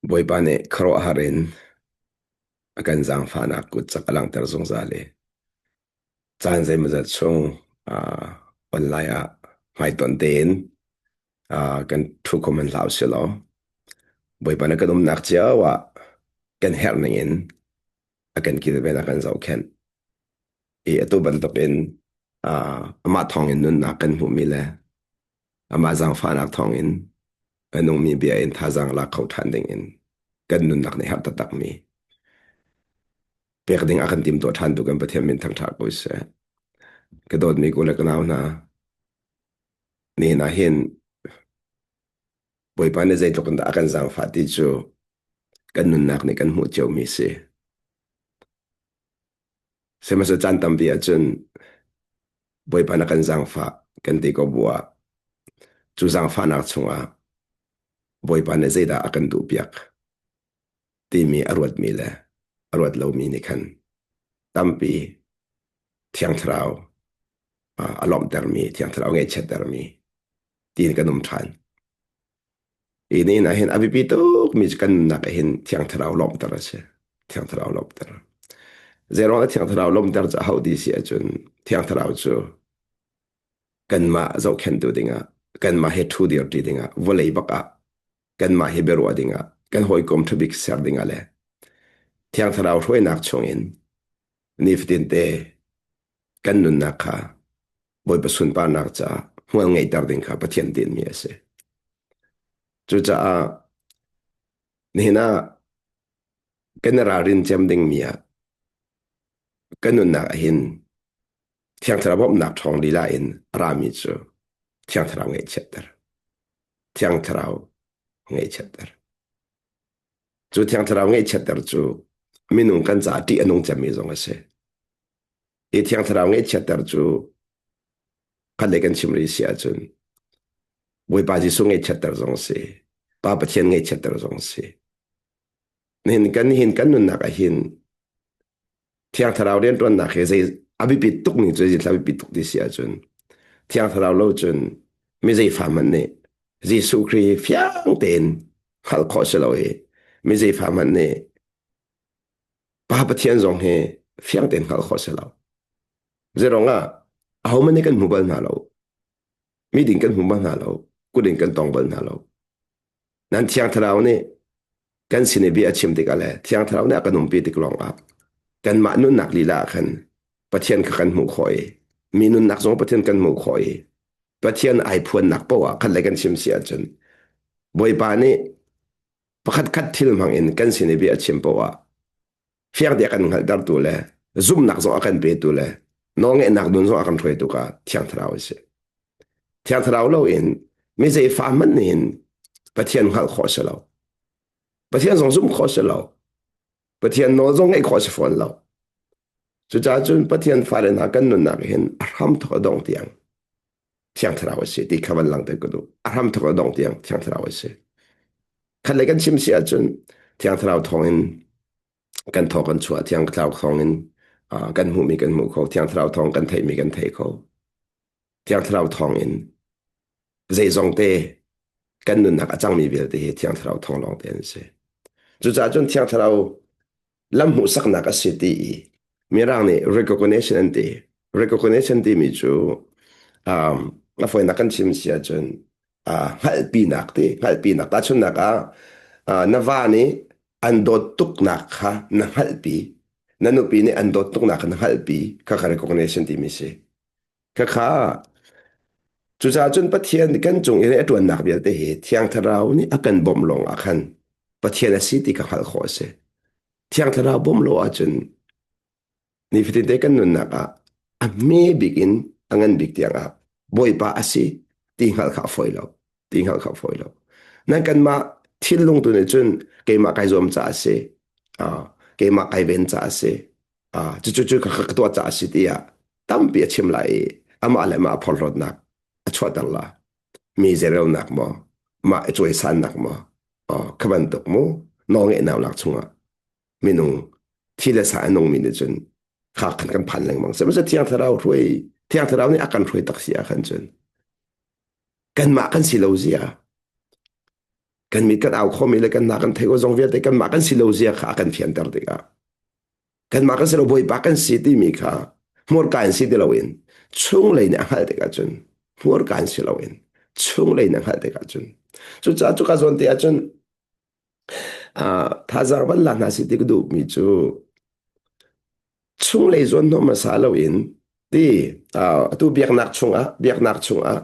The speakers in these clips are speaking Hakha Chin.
Bawipa nih khuaruahhar in a kan zaangfahnak kut cak a langhter zungzal i caan zeimawzat chung online ah hmaitonh tein kan ṭhu kho hmanh hlah usih law Bawipa nih kan umnak cio ah kan herh ning in a kan kilven a kan zohkhenh. I atu bantukin amah thawngin nunnak kan hmuhmi le amah zaangfahnak thawngin a nungmi bia in thazaang lak kho ṭhan dingin kan nunnak nih har taktakmi pek ding a kan timtuah ṭhan tu kan Pathian min thangṭhat ko seh. Ka dawtmi ku le ka nau hna, nihin ah hin Bawipa nih zeitluk in dah a kan zaangfah ti cu kan nunnak nih kan hmuh ciomi si. Sihmanhsehlaw caan tampi ahcun Bawipa na kan zaangfah kan ti ko bu ah cu zaangfahnak chungah Bawipa nih zeidah a kan duhpiak timi a ruatmi le a ruat lomi nih khan tampi Thiang Thlarau a lawmhtermi, Thiang Thlarau ngaihchiattermi tiin kan um ṭhan. Hi ni ah hin a biapi tukmi cu kan nunnak ah hin Thiang Thlarau lawmhter a si. Thiang Thlarau lawmhter. Zeiruang ah Thiang Thlarau lawmhter cu a hauh ti si ahcun Thiang Thlarau cu kanmah zohkhenhtu dingah, kanmah he ṭhu dirṭi dingah, vawlei bak ah kanmah he biaruah dingah, kan hawikom ṭhabik ser dingah le Thiang Thlarau hruainak chungin nifatin te kan nunnak kha Bawipa sunparnak caah hmual ngeihter ding kha Pathian tinhmi a si. Cucaah nihin ah kan i ralrin cem dingmi ah kan nunnak ah hin Thiang Thlarau bawmhnak ṭhawng lila in a rami cu Thiang Thlarau ngaihchiatter. Thiang Thlarau ngaihchiatter. Cu Thiang Thlarau ngaihchiatter cu minung kan caah ṭih a nung cemmi zong a si. Hi Thiang Thlarau ngaihchiatter cu khat lei kan chim rih si ahcun Bawipa Jesuh ngaihchiatter zong a si. Pa Pathian ngaihchiatter zong a si. Nihin kan hin kan nunnak ah hin Thiang Thlarau rianṭuannak hi zei a biapit tuk ning cu zei a biapit tuk ti si ahcun Thiang Thlarau lo cun mi zei fa hmanh nih Jesuh Khrih fiang tein hngalh khawh si lo i mi zei fa hmanh nih Pa Pathian zong hi fiang tein hngalh khawh si lo. Zeiruang ah ahohmanh nih kan hmu bal hna lo. Mi ding kan hmu bal hna lo. Kut in kan tong bal hna lo. Nan Thiang Thlarau nih kan sin i bia a chim tikah le Thiang Thlarau nih a kan umpi tik lawngah kanmah nunnak lila ah khan Pathian kha kan hmuh khawh i mi nunnak zong Pathian kan hmuh khawh i Pathian ai phuannak paoh ah khat le kan chim si ahcun Bawipa nih pakhat khat thil hmang in kan sin i bia a chim paoh ah fiang te a kan hngalhtertu le zumhnak zong a kan petu le nawlngeihnak nun zong a kan hruaitu ka Thiang Thlarau a si. Thiang Thlarau lo in mi zei fa hmanh nih hin Pathian hngalh khawh si lo. Pathian zong zumh khawh si lo. Pathian nawl zong ngeih khawh si fawn lo. Cucaah cun Pathian fale hna kan nunnak hin a hram thawk a dong tiang Thiang Thlarau a si ti kha van langhter ka duh. A hram thawk a dong tiang Thiang Thlarau a si. Khat lei kan chim si ahcun Thiang Thlarau thawngin kan thaw kan chuah, Thiang Thlarau thawngin kan hmuhmi kan hmuh kho, Thiang Thlarau thawng kan theihmi kan thei kho. Thiang Thlarau thawngin zeizong te kan nunnak a cangmi vialte hi Thiang Thlarau thawng lawng te an si. Cucaah cun Thiang Thlarau lam hmuhsaknak a si ti i Mirang nih recognition an ti. Recognition timi cu um, a fawinak kan chim si ahcun uh, hngalhpinak ti hngalhpinak tahchunhnak ah uh, na va nih an dawt tuknak kha na hngalhpi na nupi nih an dawt tuknak kha na hngalhpi kha kha recognition timi si khakha cucaah cun Pathian kan cung i a ṭuannak vialte hi Thiang Thlarau nih a kan bawmh lawng ah khan Pathian a si ti ka hngalh khawh a si. Thiang Thlarau bawmh lo ahcun nifatin te kan nunnak ah a hme bik in a ngan bik tiang ah Bawipa a si ti hngalh kha a fawi lo. Ti hngalh kha a fawi lo. Nan kanmah thinlung tu nih cun keimah kai zuam caah a si. Keimah kai ven caah a si. Cucu cu ka tuah caah a si tiah tampi a chim lai i amah le amah a phorhlawtnak a chuahter la. Mi zeirelnak maw, mah i cawisannak maw, kha bantuk mu nawlngeihnak lak chungah minung thi le sa a nungmi nih cun kha khan kan phan lengmang. Sihmanhsehlaw Thiang Thlarau hruai, Thiang Thlarau nih a kan hruai tak si ah khan cun kanmah kan si lo zia. Kan mit kan au khomi le kan hna kan theih zong vialte kanmah kan si lo zia kha a kan fianter tikah kanmah kan si lo Bawipa kan si timi kha hmurka in si ti loin chunglei nih a hngalh tikah cun hmurka in si loin chunglei nih a hngalh tikah cun cucaah cuka zawn te ahcun thazaang van la hna si ti ka duhmi cu chunglei zawn hnawh hmasa loin ti atu biaknak chungah biaknak chungah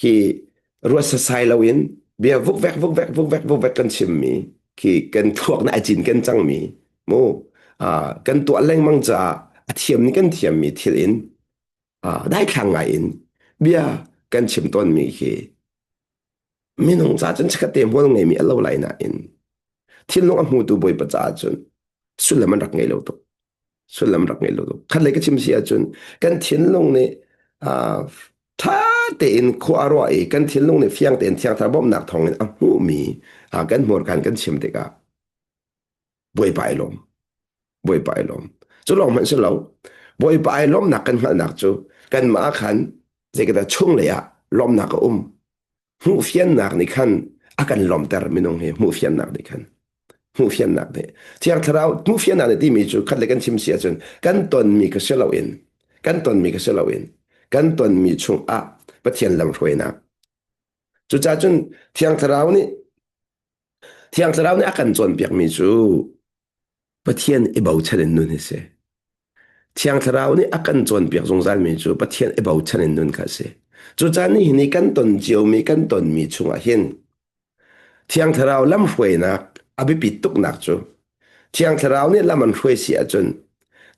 khi ruat sasai loin bia vukvek vukvek vukvek vukvek kan chimmi khi kan thluak na a cin kan cangmi mu kan tuah lengmang caah a thiam ni kan thiammi thil in daithlang ngai in bia kan chim tawnmi khi minung ca cun chikkhat te hmual ngeimi a lo lai nain thinlung a hmutu bawipa caah cun sullam an rak ngei lo tuk sullam rak ngei lo tuk khat lei ka chim si ahcun kan thinlung nih ṭha tein khua a ruah i kan thinlung nih fiang tein thiangthar bawmhnak thawngin a hmuhmi kan hmurka in kan chim tikah Bawipa ai lawm Bawipa ai lawm cu lawng hmanh si lo Bawipa ai lawmnak kan hngalhnak cu kanmah khan zeikata chunglei ah lawmnak a um hmuhfiannak nih khan a kan lawmter minung hi hmuhfiannak nih khan hmuhfiannak nih thiang thlarau hmuhfiannak nih timi cu khat le kan chim si ahcun kan tonmi ka si loin kan tonmi ka si loin kan tonmi chungah Pathian lamhruainak cucaah cun thiang thlarau nih thiang thlarau nih a kan cawnpiakmi cu Pathian i bochan in nun hi si. Thiang Thlarau nih a kan cawnpiak zungzalmi cu Pathian i bochan in nun kha a si. Cucaah nihin i kan ton ciomi kan tonmi chungah hin Thiang Thlarau lamhruainak a biapit tuknak cu Thiang Thlarau nih lam an hruai si ahcun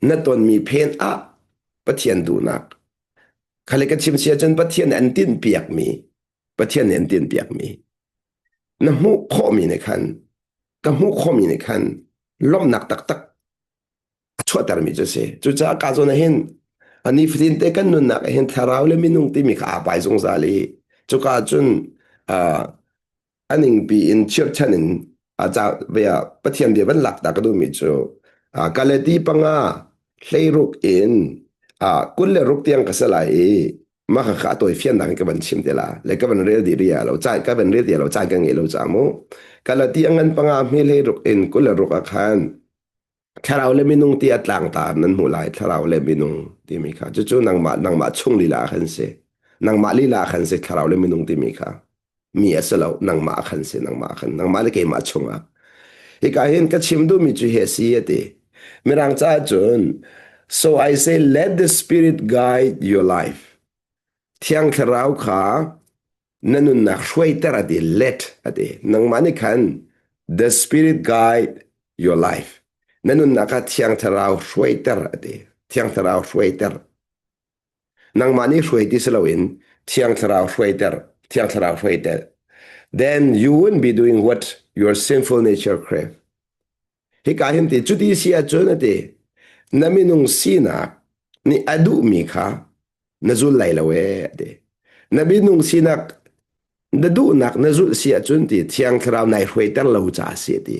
na tonmi phen ah Pathian duhnak khale ka chim si ahcun Pathian nih an tinhpiakmi Pathian nih an tinhpiakmi na hmuh khawhmi nih khan ka hmuh khawhmi nih khan lawmhnak taktak a chuahtermi cu a si. Cucaah ka zawn ah hin nifatin te kan nunnak ah hin thlarau le minung timi kha aa pai zungzal i cuka cun a ningpi in chirhchan in Pathian bia van lak ta ka duhmi cu Galati panga hleiruk in 26 tiang ka si lai i mah kha a tawi fiannak in ka van chim te la le ka van rel dih ria lo caan ka van rel ti lo caan ka ngei lo ca mu Galati a ngan panga hme hleiruk in 26 ah khan Thlarau le minung ti a tlangtar nan hmuh lai thlarau le minung timi kha cucu nangmah nangmah chung lila khan si nangmah lila khan si thlarau le minung timi kha mi a si lo nangmah khan si nangmah khan nangmah le keimah chungah hika hin ka chim duhmi cu hi a si a ti mirang caah cun so I say let the spirit guide your life thiang thlarau kha na nunnak hruaiter a ti let a ti nangmah nih khan the spirit guide your life na nunnak kha thiang thlarau hruaiter a ti thiang thlarau hruaiter nangmah nih hruai ti si loin thiang thlarau hruaiter thiang thlarau hruaiter then you won't be doing what your sinful nature crave hika hin ti cuti si ahcun a ti na minung sinak nih a duhmi kha na zul lai lo ee a ti na minung sinak na duhnak na zulh si ahcun ti thiang thlarau nai hruaiter lo ca si a ti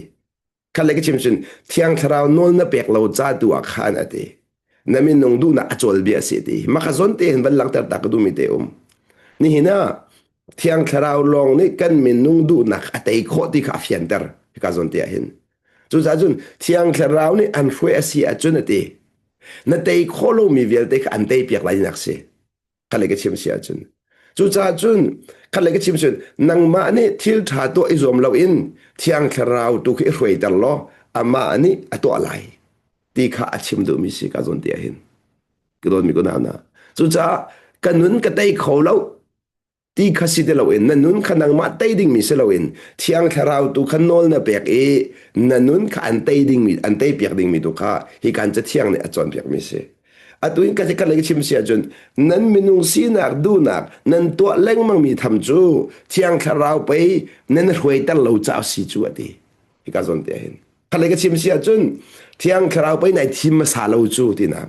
khat le ka chim cun thiang thlarau nawl na pek lo ca tu ah khan a ti na minung duhnak a cawl bia si ti maka zawn te hin van langhter ta ka duhmi te um nihin ah thiang thlarau lawng nih kan minung duhnak a tei khawh ti kha a fianter hika zawn te ah hin cucaah cun thiang thlarau nih an hruai a si ahcun a ti na tei khawh lomi vialte kha an tei piak lai nak si khat le ka chim si ahcun cucaah cun khat le ka chim cun nangmah nih thil ṭha tuah i zuam loin thiang thlarau tu khi i hruaiter law amah nih a tuah lai ti kha a chim duhmi si ka zawn ti ah hin ka dawtmi ko na cucaah ka nun ka tei kho lo ti kha si ti loin na nun kha nangmah tei dingmi si loin thiang thlarau tu kha nawl na pek i na nun kha an tei dingmi an tei piak dingmi tu kha hi kan cathiang nih a cawnpiakmi si atu in ka ka lei chim si ahcun nan minung sinak duhnak nan tuah lengmangmi tham cu thiang thlarau pei nan hruaiter lo ca si cu a ti hika zawn te hin kha lei ka chim si ahcun thiang thlarau pei nai thim hmasa lo cu tinak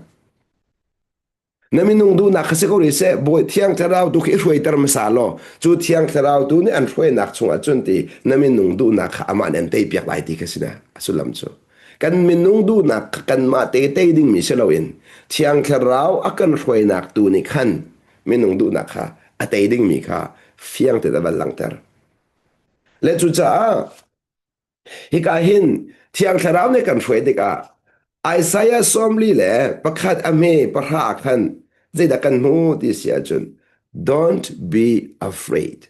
Na minung duhnak kha si ko rih seh, Bawi Thiang Thlarau tu khi i hruaiter hmasa law, cu Thiang Thlarau tu nih an hruainak chungah cun ti na minung duhnak kha amah nih an teipiak lai ti kha si na a sullam cu. Kan minung duhnak kha kanmah te tei dingmi si loin Thiang Thlarau a kan hruainak tu nih khan minung duhnak kha a tei dingmi kha fiang tein a van langhter. Le cucaah hika hin Thiang Thlarau nih kan hruai tikah Isaiah 41 a hme 10 ah khan zeidah kan hmu ti si ahcun don't be afraid.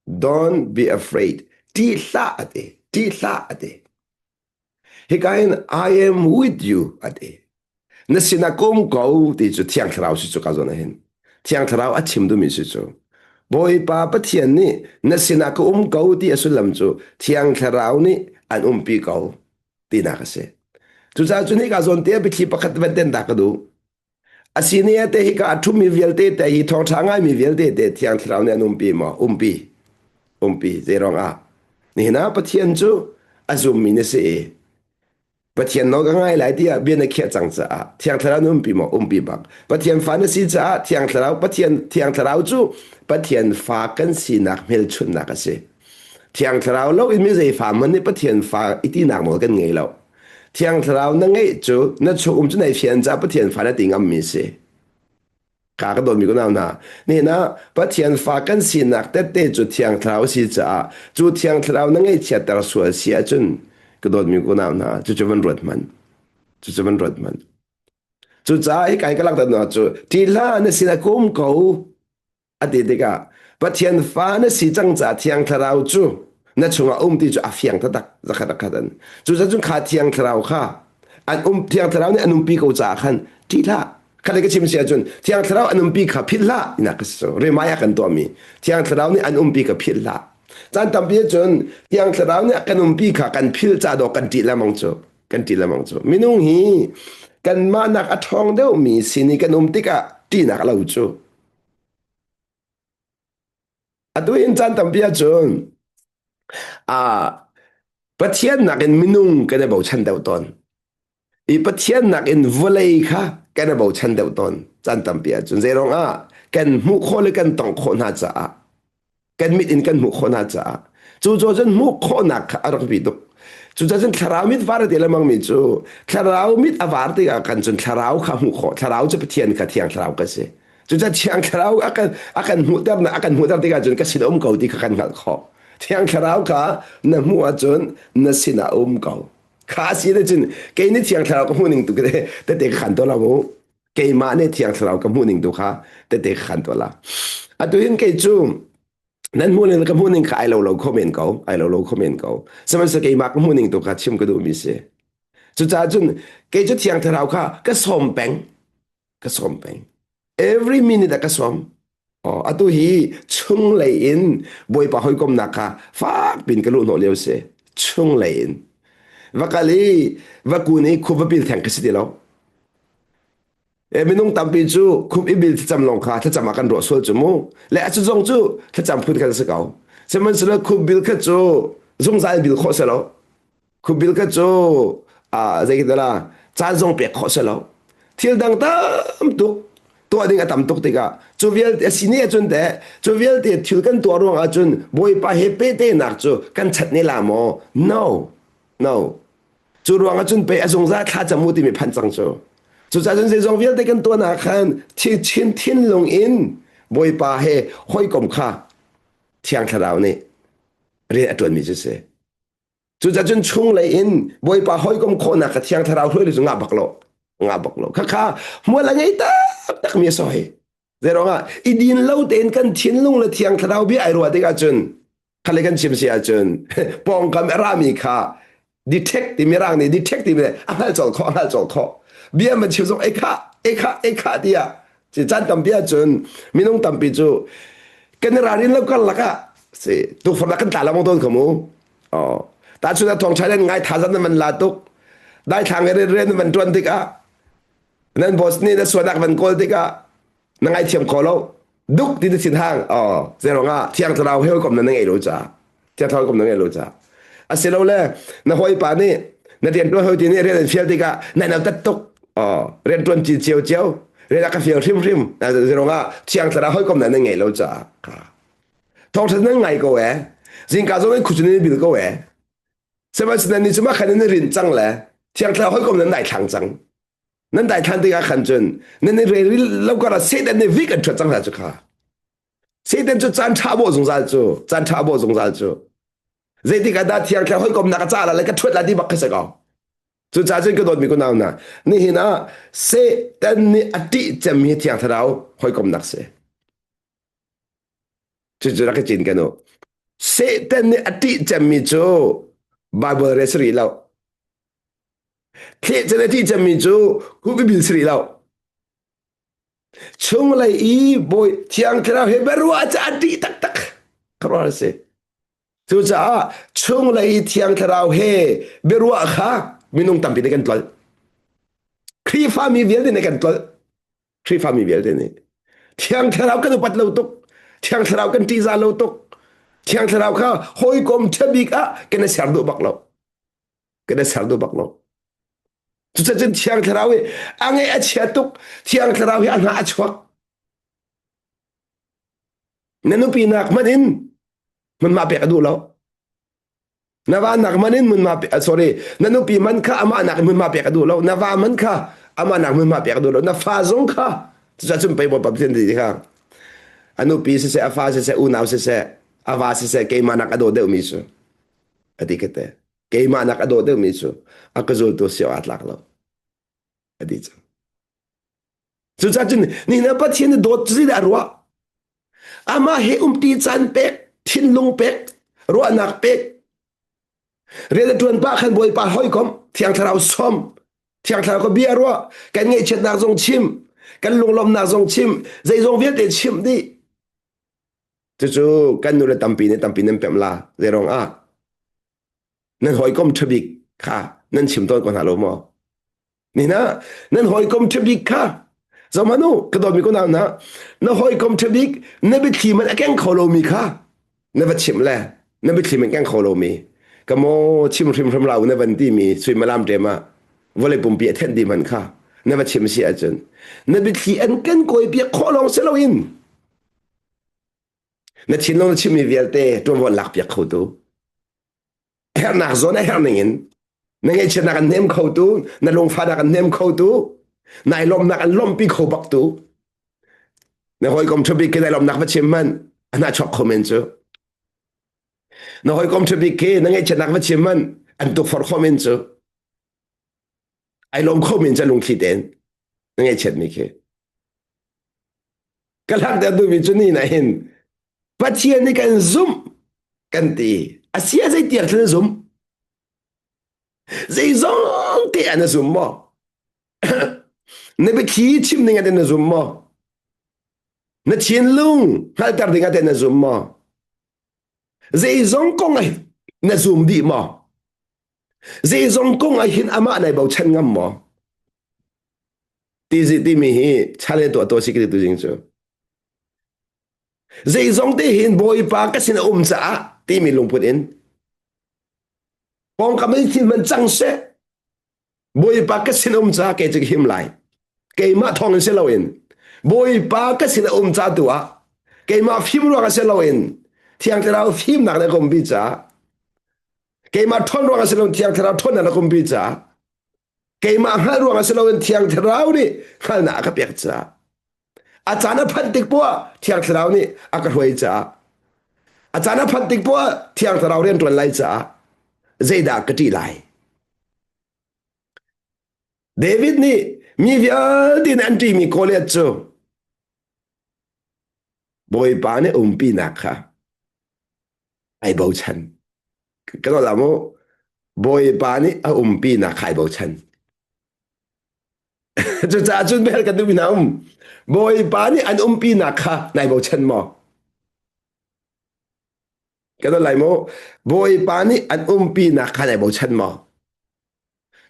Don't be afraid. Ṭih hlah a ti. Ṭih hlah a ti. Hika hin I am with you a ti. Na sinah ka um ko ti cu Thiang Thlarau si cu ka zawn ah hin. Thiang Thlarau a chim duhmi si cu. Bawipa Pathian nih na sinah ka um ko ti a sullam cu Thiang Thlarau nih an umpi ko tinak a si. Cucaah cun hika zawn te ah biathli pakhat van ten ta ka duh. A sini te hika a ṭhumi vialte te hi thawngṭha ngaimi vialte te Thiang Thlarau nih an umpi maw? Umpi. Umpi. Zei ruangah? Nihin ah Pathian cu a zummi na si i Pathian nawl ka ngai lai tiah bia na khiah cang caah Thiang Thlarau na umpi maw? Umpi bak. Pathian fa na si caah Thiang Thlarau Pathian Thiang Thlarau cu Pathian fa kan sinak hmelchunhnak a si. Thiang Thlarau lo in mi zei fa hmanh nih Pathian fa i tinak nawl kan ngei lo. Thiang Thlarau na ngeih cu na chung um cu nai fian caah Pathian fa na ti ngammi si. Ka ka dawtmi kunau hna, nihin ah Pathian fa kan sinak tette cu Thiang Thlarau si caah cu Thiang Thlarau na ngaihchiatter sual si ahcun ka dawtmi kunau hna, cucu van ruat hmanh. Cucu van ruat hmanh. Cucaah hika hi ka langhter hna cu ṭih hlah na sinah ka um ko a ti tikah Pathian fa na si cang caah Thiang Thlarau cu na chungah um ti cu a fiang taktak zakhat akhat an cucaah cun kha Thiang Thlarau kha an um Thiang Thlarau nih an umpi ko caah khan ṭih hlah kha le ka chim si ahcun Thiang Thlarau an umpi kha philh hlah ina ka si remai ah kan tuahmi Thiang Thlarau nih an umpi kha philh hlah caan tampi ahcun Thiang Thlarau nih a kan umpi kha kan philh ca dawh kan ṭih lengmang cu kan ṭih lengmang cu minung hi kanmah nak a ṭhawng deuhmi sin i kan um tikah ṭihnak a lo cu Atu in caan tampi ahcun ah Pathian nakin minung kan i bochan deuh tawn. I Pathian nakin vawlei kha kan i bochan deuh tawn caan tampi ahcun. Zeiruang ah kan hmuh khawh le kan tongh khawh hna caah kan mit in kan hmuh khawh hna caah cu cun hmuh khawhnak kha a rak bi tuk. Cucaah cun thlarau mit var a ti lengmang mi cu thlarau mit a var tikah kan cun thlarau kha hmuh khawh. Thlarau cu Pathian kha thiang thlarau ka si. Cucaah Thiang Thlarau a kan a kan hmuhter a kan hmuhter tikah cun ka sin um ko ti kha kan hngalh khawh. Thiang Thlarau kha na hmuh ahcun na sinah a um ko. Kha si le cun kei nih Thiang Thlarau ka hmuh ning tu tete ka khan to la mu. Keimah nih Thiang Thlarau ka hmuh ning tu kha tete ka khan to la. Atu hin kei cu nan hmuh ning ka hmuh ning kha ai lo lo kho men ko, ai lo lo kho men ko. Sihmanhsehlaw keimah ka hmuh ning tu kha chim ka duhmi si. Cucaah cun kei cu Thiang Thlarau kha ka sawm peng. Ka sawm peng. Every minute ah ka sawm. Oh, atu hi chunglei in Bawipa hawikomnak kha fak pin ka luh hnawh lio si. Chunglei in. Va kal i va kun i khup va pil theng ka si ti lo. E, minung tampi cu khup i bil thlacam lawng kha thlacam ah kan ruah sual cu mu. Le a cu zong cu thlacam phun khan si ko. Sihmanhsehlaw khup bil kha cu zungzal bil khawh si lo. Khubil kha cu zei la caan zong pek khawh si lo. Thil dang tam tuk tuah ding a tam tuk tikah cu vialte a si ni ahcun teh cu vialte thil kan tuah ruang ahcun Bawipa he pehtehnak cu kan chat ne la maw? No. No. Cu ruang ahcun pei a zungzal thla cam u timi phanh cang cu. Cucaah cun zeizong vialte kan tuahnak khan chin thinlung in Bawipa he hawikom kha Thiang Thlarau nih rian a ṭuanmi cu si. Cucaah cun chunglei in Bawipa hawikom khawhnak ka Thiang Thlarau hruai cu ngah bak lo. Ngah bak lo. Khakha hmual a ngei taktak mi a si hoi. Zeiruangah i din lo tein kan thinlung le Thiang Thlarau bia ai ruah tikah cun khale kan chim si ahcun pawngkam a rami kha detect timi rang nih detect timi a hngalh colh khawh a hngalh colh khawh bia man chim zong ei kha ei kha ei kha tiah caan tampi ahcun minung tampi cu kan i ralrin lo karlak ah si tukforhnak kan tla lengmang tawn kha mu Oh. Tahchun ah thawngṭha nan ngai thazang nan van la tuk. Daithlang i rian nan van ṭuan tikah nan boss nih na suanak van kawl tikah na ngaithiam kho lo. Duk ti na thin hang. Oh, zeiruang ah thiang thlarau he hawikom na ngei lo ca. Thiang thlarau hawikom na ngei lo ca. Asilole na hawipa nih na rian ṭuan hawi ti nih rian an fial tikah na nautat tuk. Oh, rian ṭuan ci cio cio. Rian a ka fial hrimhrim. Zeiruang ah thiang thlarau hawikom na ngei lo ca. Thawngṭha nan ngai ko ee. Zingka zong in khucun in bil ko ee. Sihmanhsehlaw ni cu mah khan in rin cang le Thiang Thlarau hawikom nan daithlang cang. Nan daithlan tikah khan cun nan i rel lo karah Satan nih vik an ṭhuat cang hna cu kha. Satan cu caan ṭha bawh zungzal cu, caan ṭha bawh zungzal cu. Zeitik ah dah Thiang Thlarau hawikomnak a ca la le ka ṭhuat la ti bak kha si ko. Cucaah cun ka dawtmi kunau hna, nihin ah Satan nih a ṭih cemmi Thiang Thlarau hawikomnak si. Cucu rak i cin kan u. Satan nih a ṭih cemmi cu Bible re si rih lo. Thleh cen a ṭih cemmi cu hubibil si rih lo. Chunglei i Bawi Thiang Thlarau he biaruah cu a ṭih taktak. Khuaruahhar a si. Cucaah chunglei i Thiang Thlarau he biaruah kha minung tampi nih kan tlolh. Khrihfami vialte nih kan tlolh. Khrihfami vialte nih. Thiang Thlarau kan upat lo tuk. Thiang Thlarau kan ṭihzah lo tuk. Thiang Thlarau kha hawikom ṭha bik ah kan i ser duh bak lo. Kan i ser duh bak lo. Cucun Thiang Thlarau hi a ngeih a chia tuk. Thiang Thlarau hi a hna a chuak. Na nupi nak hmanh in hmunhma pek a duh lo. Na va nak man in hmunhma pe sorry na nupi man kha amah nak in hmunhma pek a duh lo. Na va man kha amah nak hmunhma pek a duh lo. Na fa zong kha cucaah cun pei Bawipa Pathian ti kha a nupi siseh a fa siseh unau siseh a va siseh keimah nak a daw deuhmi cu a ti kate keimah nak a daw deuhmi cu a ka zultu si awk aa tlak lo a ti cang. Cucaah cun nihin ah Pathian nih dawt cu zeidah a ruah? Amah he umti caan pek, thinlung pek, ruahnak pek. Rian a ṭuan pah khan Bawipa hawikom, Thiang Thlarau sawm, Thiang Thlarau ka bia ruah, kan ngaihchiatnak zong chim, kan lunglawmhnak zong chim, zeizong vialte chimh dih. Cucu kan nule tampi nih tampi nan pemh la. Zeiruang ah? Nan hawikom ṭhabik kha nan chim tawn ko hna lo maw? Nina nan hawikom ṭhabik kha zohhmanh u ka dawtmi ko na na hawikom ṭhabik na biathli man a keng kho lomi kha na va chimh le na biathli man keng kho lomi ka maw chim hrimhrim la u na van timi suimilam ṭem ah vawlei pumpi a thenh dih hmanh kha na va chim si ahcun na biathli an kan kawi piak khawh lawng si loin na thinlung na chimmi vialte ṭuanvo an lak piak kho tu herhnak zawn a herh ning in na ngaihchiatnak an hnem khotu na lungfahnak an hnem khotu nai lawmhnak an lawmhpi kho bak tu na hawikom ṭhabik khi nai lawmhnak va chim hmanh a hna chuak kho men cu na hawikom ṭhabik khi na ngaihchiatnak va chim hmanh an tukforh kho men cu ai lawm kho men cu lungthli tein na ngaihchiatmi khi ka langhter duhmi cu ni na hin Pathian nih kan zumh kan ti a sia zei tiang thil na zum zeizong te ah na zum maw na biathli chim ding ah na zum maw na thinlung hngalter ding ah na zum maw zeizong kong ah na zum dih maw zeizong kong ah hin amah nai bochan ngam maw ti timi hi chale tuah tuah si ka ti tu jing cu Zeizong te hin Bawipa ka sin a um caah timi lungput in pawngkam in thil man cang seh Bawipa ka sin um caah kei cu ka him lai keimah thawng in si loin Bawipa ka sin a um ca tu ah keimah fim ruang ah si loin Thiang Thlarau fimnak le ka umpi caah keimah ṭhawn ruang ah si loin Thiang Thlarau ṭhawnnak na ka umpi caah keimah hngalh ruang ah si loin Thiang Thlarau nih hngalhnak a ka pek caah A caan a phanh tik poah Thiang Thlarau nih a ka hruai caah a caan a phanh tik poah Thiang Thlarau rian ṭuan lai caah zeidah ka ṭih lai? David nih mi vialte nih an ṭihmi Goliath cu Bawipa nih umpinak kha ai bochan. Ka nawl mu Bawipa nih a umpinak kha ai bochan. Cucaah cun bel kan duhmi hna um. Bawipa nih an umpinak kha nai bochan maw? Kan lai maw? Bawipa nih an umpinak kha nai bochan maw?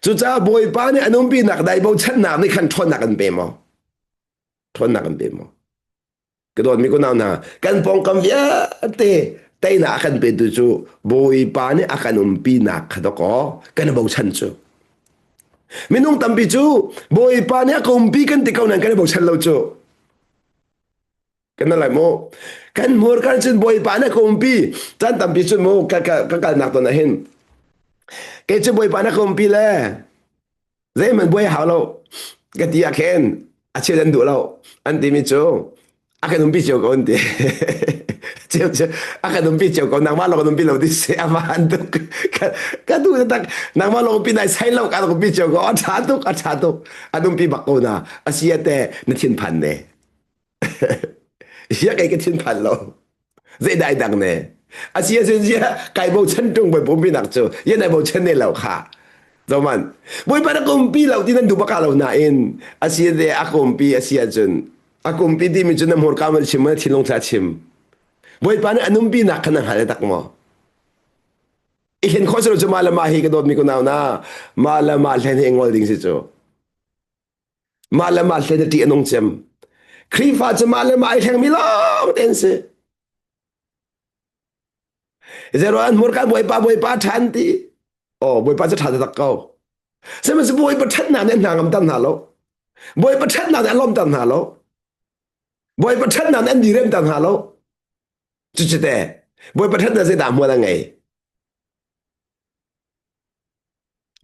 Cucaah Bawipa nih an umpinak nai bochannak nih khan ṭhawnnak an pe maw? Ṭhawnnak an pe maw? Ka dawtmi kunau hna, kan pawngkam vialte teinak a kan petu cu Bawipa nih a kan umpinak kha dawkaw kan i bochan cu. Minung tampi cu Bawipa nih a ka umpi kan ti ko nain kan i bochan lo cu. Kan lai mu. Kan hmurka cun Bawipa nih a ka umpi. Caan tampi cun mu ka, ka, ka kalnak ton ah hin. Kei cu Bawipa nih a ka umpi le zeihmanh buai hau lo ka ti ah khin a chel an duh lo an timi cu a kan umpi cio ko an ti. Ceu ceu a kan umpi cio ko nangmah lawng kan umpi lo ti si a maan tuk ka du tak nangmah lawng umpi nai sai lo ka umpi cio ko a tha tuk a tha tuk an umpi bak ko na a si te na thin phan ne ya kai ka thin phan lo zei dai dang ne a si a sin sia kai bo chan tung bai pumpi nak chu ye nai bo chan ne lo kha zoman bawipa na kumpi lo ti nan du baka lo na in a si te a kumpi a si ahcun a kumpi timi cu na hmurka man chim na thinlung thla chim bawipa nih a numpi nak kha na hngal tak maw i hlen khawh si lo cu mah le mah hi ka dawtmi ko nau na mah le mah hlen hi ngol ding si cu mah le mah hlen a ṭih a nung cem Khrihfa cu mah le mah i hlengmi lawng te an si Zero an hmurka bawipa bawipa ṭhan ti oh bawipa cu ṭha tak ko sihmanhsehlaw bawipa ṭhatnak nih an hna ngamter hna lo bawipa ṭhatnak nih an lawmter hna lo bawipa ṭhatnak nih an diremter hna lo cucu te bawipa ṭhatnak zeidah hmual a ngei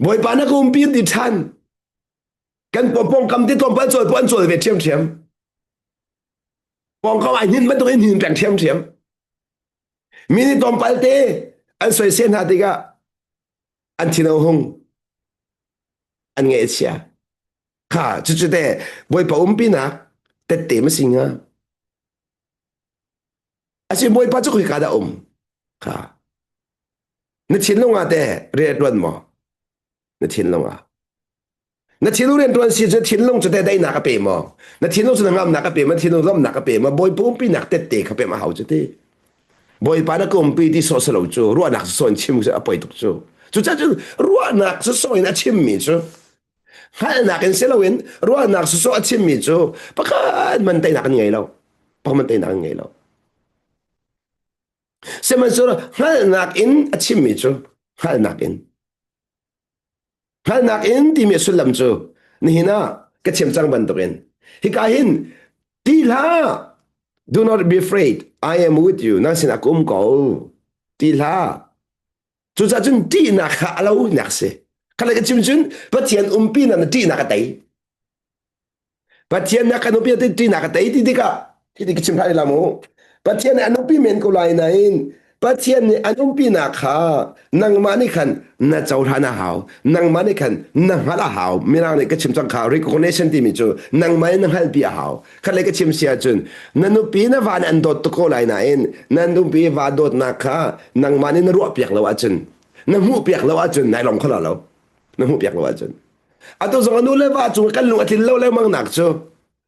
bawipa na ka umpi ti ṭhan kan pawngkam ti tlawmpal cawl pawh an cawl ve ṭhiamṭhiam pawngkam ai hnin bantuk in hnin peng ṭhiamṭhiam mi nih tlawmpal te an soisel hna tikah an thin a hung an ngaih a chia kha cucu te bawipa umpinak tette ma si hnga asi bawipa cu khoi ka dah um kha na thinlung ah te rian ṭuan maw na thinlung ah Na thinlung rianṭuan si cu thinlung cu teh daihnak a pe maw? Na thinlung cu ngamnak a pe maw? Thinlung lawmhnak a pe maw? Bawipa umpinak tette kha pem a hau cu ti. Bawipa na ka umpi ti sawh silo cu ruahnak sawh in chim cu a poi tuk cu. Cucaah cun ruahnak sawh in a chimmi cu hngalhnak in si loin ruahnak sawh a chimmi cu pakhat man teinak an ngei lo. Pakhat man teinak an ngei lo. Sihmanhsehlaw hngalhnak in a chimmi cu hngalhnak in Hngalhnak in timi a sullam cu nihin ah ka chim cang bantukin hika hin ti hlah do not be afraid I am with you nang sinah ka um ko ti hlah cucaah cun ṭihnak kha a lo nak si khala ka chim cun Pathian umpi na na ṭihnak a tei Pathian nih a kan nupi ti ṭihnak a tei ti tikah hiti ka chim hlah la mu. Pathian nih a nupi men ko lai nain Pathian nih an umpinak kha nangmah nih khan na cohlan a hau. Nangmah nih khan na hngalh a hau. Mirang nih ka chim cang kha recognition timi cu nangmah nih na hngalhpi a hau. Khat lei ka chim si ahcun na nupi na va nih an dawt tuk ko lai nain na nupi va dawtnak kha nangmah nih na ruahpiak lo ahcun na hmuhpiak lo ahcun nai lawm kho lo. Na hmuhpiak lo ahcun Atu zong a nu le va cung kan lung a tlin lo lengmang nak cu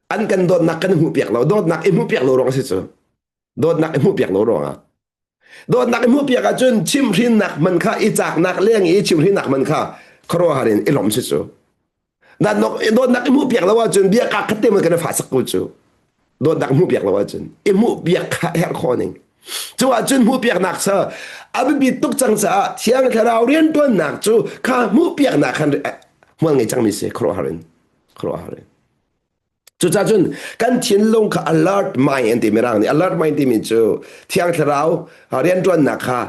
an kan dawtnak kan hmuh piak lo dawtnak i hmuh piak lo ruang a si cu dawtnak i hmuh piak lo ruangah dawtnak i hmuh piak ahcun chimhrinnak man kha i caknak leng i chimhrinnak man kha khuaruahhar in i lawm si cu dawtnak i hmuh piak lo ahcun bia ka khat te man kan fa sak ko cu dawtnak hmuh piak lo ahcun i hmuh piak kha herh khawh ning cu ahcun hmuh piaknak cu a biapi tuk cang caah thiang thlarau rianṭuannak cu kha hmuh piaknak khan hmual ngei cangmi si khuaruahhar in khuaruahhar in cucaah cun kan thinlung kha alert mind an ti mirang nih alert mind timi cu thiang thlarau rianṭuannak kha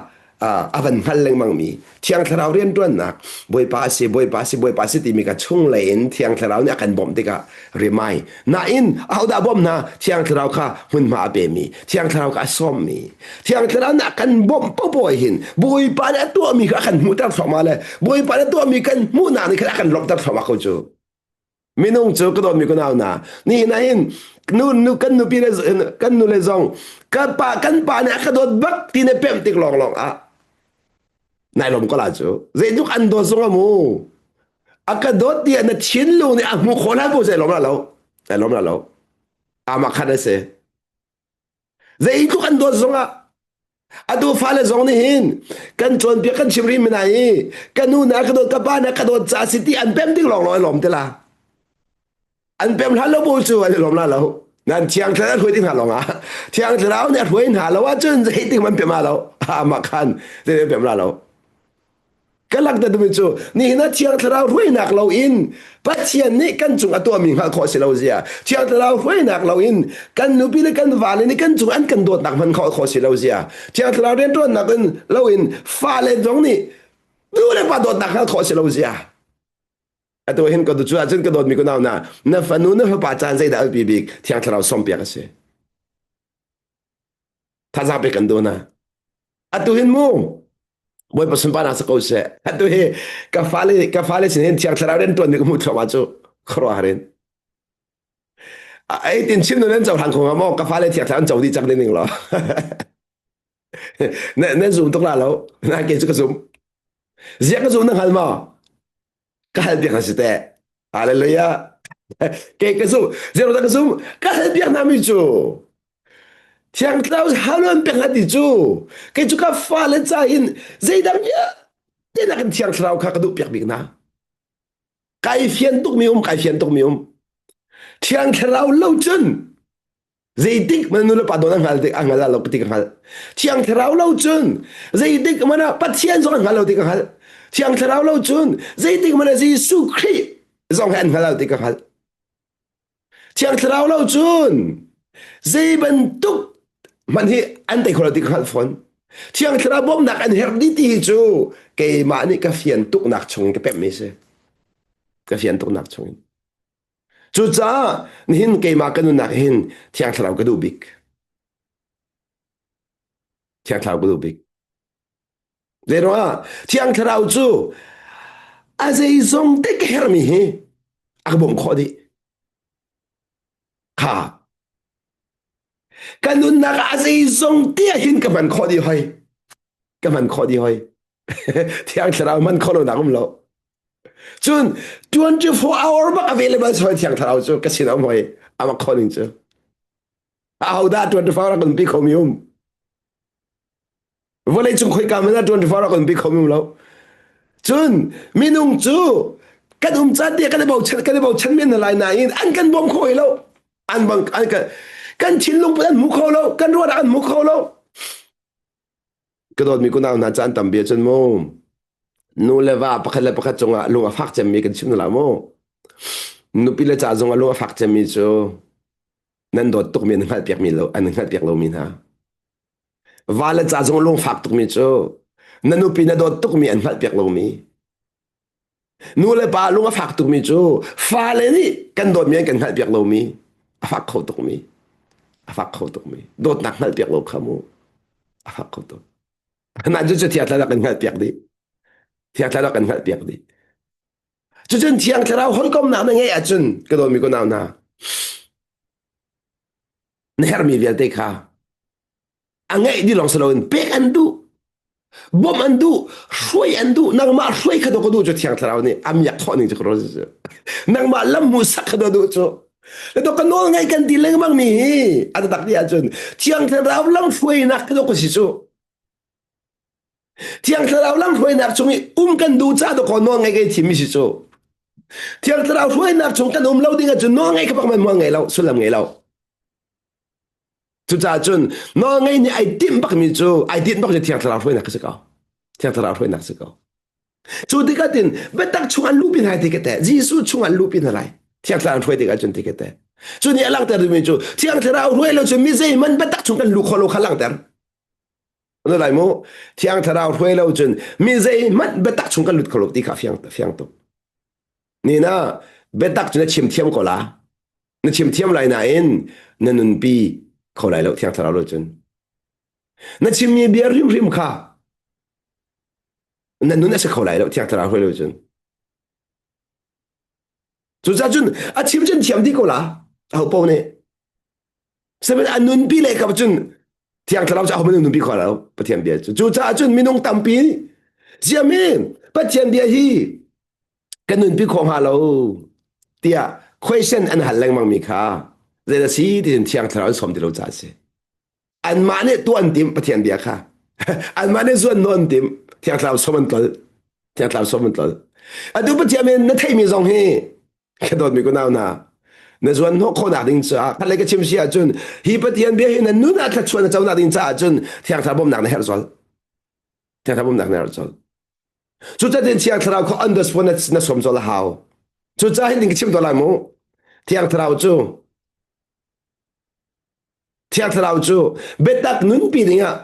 a van hngal lengmangmi Thiang Thlarau rianṭuannak Bawipa a si Bawipa a si Bawipa a si timi ka chunglei in Thiang Thlarau nih a kan bawmh tikah rimai nain ahodah bawmh hna Thiang Thlarau kha hmunhma a pemi Thiang Thlarau kha a sawmmi Thiang Thlarau nih a kan bawmh popoh hin Bawipa nih a tuahmi kha a kan hmuhter thluahmah le Bawipa nih a tuahmi kan hmuhnak nih khan a kan lawmhter thluahmah ko cu Minung cu ka dawtmi ka nau hna nihin ah hin nu nu kan nupi le kan nu le zong ka pa kan pa nih a ka dawt bak ti na pemh tik lawnglawng ah nai lawm ko la cu zeitluk an dawt zong amu a ka dawt tiah na thinlung nih a hmu khawh hlan ko zei lawm la lo nai lawm la lo amah khan a si Zeitluk an dawt zongah atu fale zong nih hin kan cawnpiak kan chim rih mina i ka nu na ka dawt ka pa na ka dawt ca si ti an pem ding lawng lawng lawm te la an pem hlan lo bu cu an i lawm la lo nan thiang thlarau hruai ding hna lawng ah thiang thlarau nih a hruai hna lo ahcun zeitik man pem lo amah khan zeitik pem la lo Ka langhter duhmi cu nihin ah Thiang Thlarau hruainak loin Pathian nih kan cung a tuahmi hngalh khawh si lo zia Thiang Thlarau hruainak loin kan nupi le kan vale nih kan cung an kan dawtnak hman khawh khawh si lo zia Thiang Thlarau rianṭuannak in loin fale zong nih nu le pa dawtnak hngalh khawh si lo zia atu hin ka cu ahcun ka dawtmi ka nau na na fanu na fapa caan zeidah a biapi bik Thiang Thlarau sawmpiak a si. Thazaang pek kan duh hna. Atu hin mu Bawipa sunparnak si ko seh. Atu hi ka fale ka fale sin hin thiang thlarau rian tuan mi ka hmuh thluahmah cu khuaruahhar in. Ai tin chim nu nan cohlang kho hnga maw? Ka fale thiang thlarau an co dih cang ding ning law. Nan zum tuk la lo. Na ke cu ka zum. Ziah ka zum na hngal maw? Ka hal piak na si teh. Hallelujah. Ke ka zum. Zero ka zum. Ka hal piak na mi cu. Thiang Thlarau halon pek na ti cu. Kei cu ka fale ca in zeidang vialte nakin Thiang Thlarau kha ka duh piak bik na. Kai fian tuk mi um, kai fian tuk mi um. Thiang Thlarau lo cun zeitik man nu le pa don an hngal tik an hngal lo ti ka hngal. Thiang Thlarau lo cun zeitik man ah Pathian zong an hngal lo ti ka hngal. Thiang Thlarau lo cun zeitik man ah Jesuh Khrih zong hi an hngal lo ti ka hngal. Thiang Thlarau lo cun zei bantuk hmanh hi an tei kho lo ti ka hngalh fawn. Thiang Thlarau bawmhnak an herh dih ti hi cu keimah nih ka fian tuknak chung ka pemhmi si. Ka fian tuknak chung in. Cucaah nihin keimah ka nunnak hin Thiang Thlarau ka duh bik. Thiang Thlarau ka duh bik. Zeiruangah Thiang Thlarau cu a zeizong te ka herhmi hi a ka bawmh khawh dih. Kha ka nunnak ah a zeizong te ah hin ka hman khawh dih hoi. Ka hman khawh dih hoi. Thiang Thlarau hman khawh lonak um lo. Cun 24 hour bak available soi Thiang Thlarau cu ka sin um hoi. Amak khawh ning cu. Ahodah 24 hour kan pi kho mi um? Vawlei cung khoika hmanh ah 24 hour kan bi kho lo. Cun minung cu kan um caan te kan i bochan kan i bochan men lai nain an kan bawm kho lo. An bang an kan kan thinlung put an hmu kho lo, kan ruahnak an hmu kho lo. Ka dawtmi kunau hna caan tam bia cun mu nu le va pakhat le pakhat cungah lung a fak cemmi kan chim la mu. Nupi le ca zongah lung a fak cemmi cu nan dawt tukmi an hngalhpiak mi lo an hngalhpiak lomi hna. Va le ca zong lungfak tukmi cu na nupi na dawt tukmi an hngalhpiak lomi. Nu le pa lung a fak tukmi cu fale nih kan dawtmi an kan hngalhpiak lomi a fak kho tukmi. A fak kho tukmi. Dawtnak hngalhpiak lo kha mu. A fak kho tuk. Mah cu cu thiang thlarau kan hngalhpiak dih. Thiang thlarau kan hngalhpiak dih. Cucun thiang thlarau hawikomnak na ngeih ahcun ka dawtmi ka nau hna na herhmi vialte kha a ngeih dih lawng si loin pek an duh bawmh an duh hruai an duh nangmah hruai kha ka duh cu thiang thlarau nih a miak khawh ning cu ka ruah cu nangmah lam hmuh sak kha duh cu le ka nawl ngai kan ti lengmang mi hi a tak ti ahcun thiang thlarau lam hruainak ka ka si cu thiang thlarau lam hruainak chung i um kan duh ca to ko nawl ngai kai thim mi si cu thiang thlarau hruainak chung kan um lo ding ahcun nawl ngai ka bak man mual ngei lo sullam ngei lo Cucaah cun nawlngei nih ai timh bakmi cu ai tinh bak cu Thiang Thlarau hruainak a si ko. Thiang Thlarau hruainak a si ko. Cu tikah tin biatak chung an luhpi hna ti ka te Jesuh chung an luhpi hna lai. Thiang Thlarau hruai tikah cun ti ka te. Cu nih a langhter duhmi cu Thiang Thlarau hruai lo cu mi zeihmanh biatak chung kan luh khawh lo kha langhter. Na lai mu Thiang Thlarau hruai lo cun mi zeihmanh biatak chung kan lut kho lo ti kha fiang fiang tuk. Ni na biatak cu na chim thiam ko la. Na chim thiam lai nain na nunpi kho lai lo thiang thlarau lo cun. Na chimmi bia hrimhrim kha na nun a si kho lai lo thiang thlarau hruai lo cun. Cucaah cun a chim cun thiam dih ko la aho paoh nih. Sihmanhsehlaw a nunpi le kap cun thiang thlarau cu ahohmanh nunpi kho lo Pathian bia cu. Cucaah cun minung tampi ziami Pathian bia hi kan nunpi kho hnga lo tiah question an hal lengmang mi kha zei a si ti thiang thlarau an sawm ti lo caah a si. Anmah nih tuah an timh Pathian bia kha. Anmah nih zuan nawn an timh thiang thlarau sawm an tlol. Thiang thlarau sawm an tlol. Atu Pathian nih na theihmi zong hi ka dawtmi kunau hna na zuan hnawh khawhnak ding caah khat lei ka chim si ahcun hi Pathian bia hi na nun ah thluachuah na conak ding caah cun thiang thlarau bawmhnak na herh colh. Thiang thlarau bawmhnak na herh colh. Cucaah Thiang Thlarau kha on the spot na, na sawm colh a hau. Cucaah hin ka chim tuah lai mu. Thiang Thlarau cu Thiang Thlarau cu biatak nunpi dingah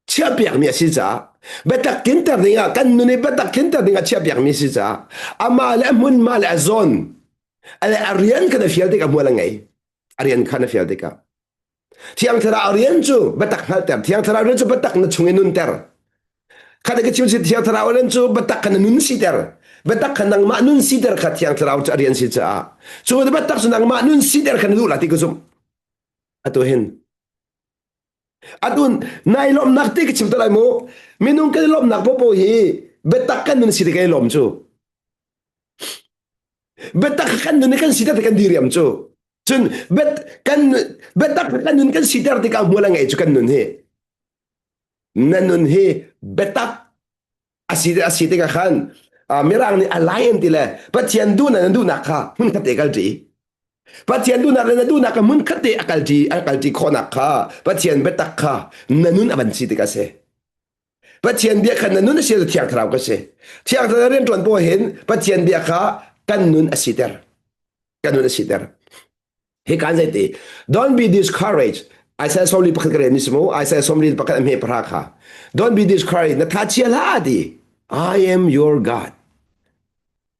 chiahpiakmi a si caah biatak tlinter dingah kan nun i biatak tlinter dingah chiahpiakmi a si caah amah le a hmunhma le a zawn a le a rian kha na fial tikah hmual a ngei. A rian kha na fial tikah. Thiang Thlarau rian cu biatak hngalhter. Thiang Thlarau rian cu biatak na chung i nunter. Khat ka chim si Thiang Thlarau rian cu biatak kha na nun siter. Biatak kha nangmah nun siter kha Thiang Thlarau cu a rian si caah. Cu biatak cu nangmah nun siter kha na duh la ti ka zumh. Atu hin Atun nai lawmhnak ti ka chim te lai mu. Minung kan i lawmhnak popo hi biatak kan nun si ti kan i lawm cu. Biatak kan nun i kan siter ti kan diriam cu. Cun bet kan biatak kan nun kan siter tikah hmual a ngei cu kan nun hi. Na nun hi biatak a si a si tikah khan mirang nih align ti le Pathian duhnak na duhnak kha hmun khat te kal ṭi. Pathian duhnak le na duhnak kha hmun khat te a kal ṭi a kal ṭi khawhnak kha Pathian biatak kha na nun a van si tik a si. Pathian bia kha na nun a si Thiang Thlarau ka si. Thiang Thlarau rian ṭuan pawl hin Pathian bia kha kan nun a siter. Kan nun a siter. Hi kan zei ti don't be discouraged Isaiah sawmli pakhat ka rel mi si mu Isaiah sawmli pakhat a hme pahra kha don't be discouraged na tha chia hlah ti I am your God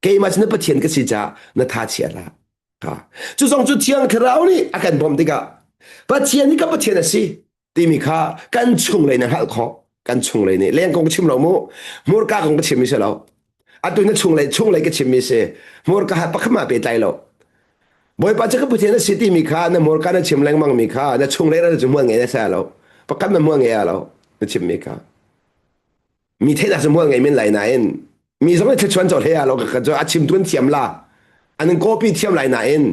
keimah cu na Pathian ka si caah na tha chia hlah kha cu zong cu Thiang Thlarau nih a kan bawmh tikah Pathian hi ka Pathian a si timi kha kan chunglei na hngalh khawh kan chunglei nih leng kong chim lo mu hmurka kong ka chim mi si lo atu na chunglei chunglei ka chim mi si hmurka ha pakhat ma pe tlai lo Bawipa cu ka Pathian a si timi kha na hmurka na chim lengmang mi kha na chunglei ra cu hmual ngei na sa lo pakhat na hmual ngei lo na chim mi kha mi theihnak cu hmual ngei men lai nain mi zong nih thluachuan cu hlei ah lo ka cu a chim tu an thiam la an in copy thiam lai nain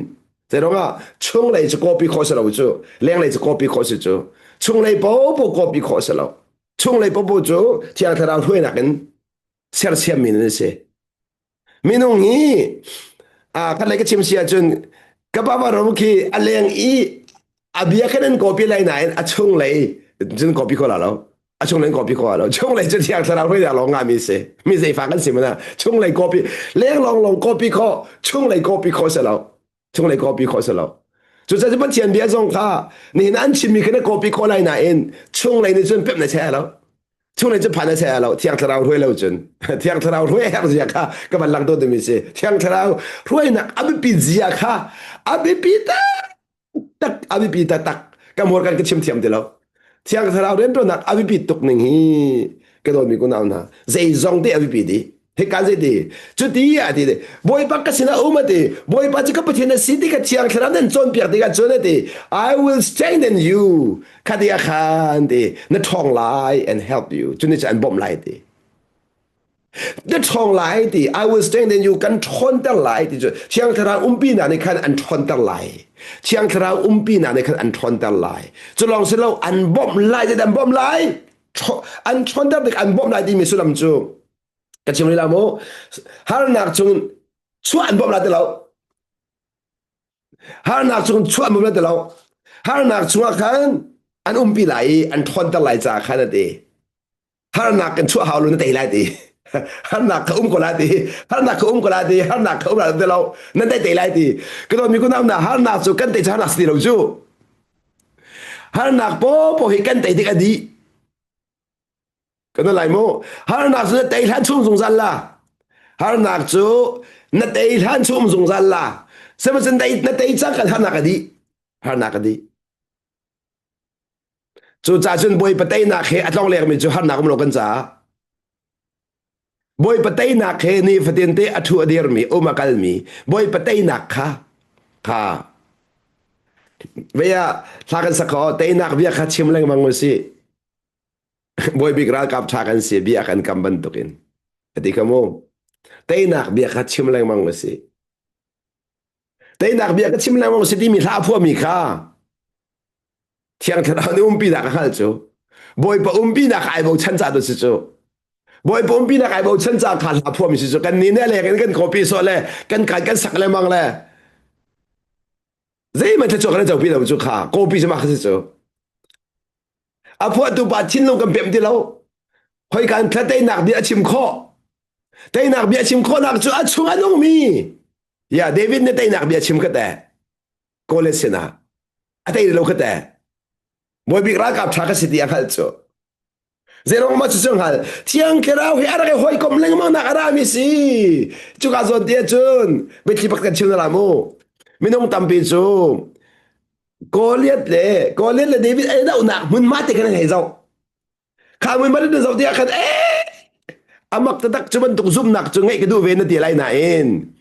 zeiruangah chunglei cu copy khawh si lo cu lenglei cu copy khawh si cu chunglei popo copy khawh si lo chunglei popo cu thiang thlarau hruainak in sersiammi nan si Minung hi khat lei ka chim si ahcun ka pa rom khi a leng i a bia khan an copy lai nain a chunglei cun copy kho la lo. A chunglei copy kho la lo. Chunglei cu thiang thlarau hruainak lawng ngami si. Mi zeifa kan si mana chunglei copy leng lawng lawng copy kho chunglei copy kho si lo. Chunglei copy kho si lo. Cucaah Pathian bia zong kha nihin an chimmi kha na copy khawh lai nain chunglei nih cun pemh na che lo. Chunglei cu phan a che lo. Thiang Thlarau hruai lo cun. Thiang Thlarau hruai herh zia kha ka van lang to mi si. Thiang Thlarau hruainak a biapi zia kha a biapi tak a biapi taktak ka hmur kan ka chim thiam ti lo. Thiang Thlarau rianṭuannak a biapi tuk ning hi ka dawtmi kunau hna zeizong te a biapi dih. Hika zei ti cuti a ti Bawipa ka sinah um a ti Bawipa cu ka Pathian a si ti ka Thiang Thlarau nan cawnpiak tikah cun a ti I will strengthen you kha ti ah khan ti na ṭhawng lai and help you cu nih cu an bawmh lai ti na ṭhawng lai ti I will strengthen you kan ṭhawnter lai ti cu Thiang Thlarau umpi na nih khan an ṭhawnter lai Thiang Thlarau umpi na nih khan an ṭhawnter lai cu lawng si lo an bawmh lai ti an bawmh lai an ṭhawnter tik an bawmh lai timi sullam cu ka chim rih la mu harnak chung chuah an bawmh la ti lo harnak chung chuah an bawmh la ti lo harnak chungah khan an umpi lai i an ṭhawnter lai caah khan a ti harnak kan chuah hau lu na tei lai ti harnak ka um ko lai ti harnak ka um ko lai ti harnak ka um lai ti lo nan tei tei lai ti ka dawt mi kunau na harnak cu kan tei cu harnak si ti lo cu harnak popo hi kan tei tik a dih Kan lai mu. Harnak cu na tei hlan chung zungzal la. Harnak cu na tei hlan chung zungzal la. Sihmanhsehlaw na tei cang kan harnak a dih. Harnak a dih. Cucaah cun Bawipa teinak he a tlong lengmi cu harnak um lo kan caah. Bawipa teinak he nifatin te a thu a dirmi, um a kalmi, Bawipa teinak kha kha vei ah thla kan sak kho teinak bia kha chim lengmang u sih. Bawibik ralkap ṭha kan si bia kan kam bantukin a ti kha mu. Teinak bia kha chim lengmang a si. Teinak bia ka chim lengmang si timi hla a phuahmi kha Thiang Thlarau nih umpinak a hngalh cu. Bawipa umpinak ai bochan ca tu si cu. Bawipa umpinak ai bochan ca kha hla phuahmi si cu. Kan nih ne leng in kan copy sawh le kan kai kan sak lengmang le zeihmanh thluachuah kan copi lo cu kha copy cu mah kha si cu. A phuahtu pa thinlung kan pemh ti lo. Hoi kan thla teinak bia a chim khawh. Teinak bia chim khawhnak cu a chung a nungmi. Ya David nih teinak bia chim ka te. Kawle sinah a tei lo ka te. Bawibik ralkap ṭha ka si ti a hngalh cu. Zeirong ma cu cu hngal. Thiang Thlarau hi a rak i hawikom lengmang nak a rami si. Cuka zawn ti ahcun biathli pakhat kan chim na la mu. Minung tampi cu. Goliath le Goliath le David ei dohnak hmunhma te khan an hei zoh. Kha hmunhma te zoh tikah khan ee amak taktak cu bantuk zumhnak cu ngeih ka duh ve na ti lai nain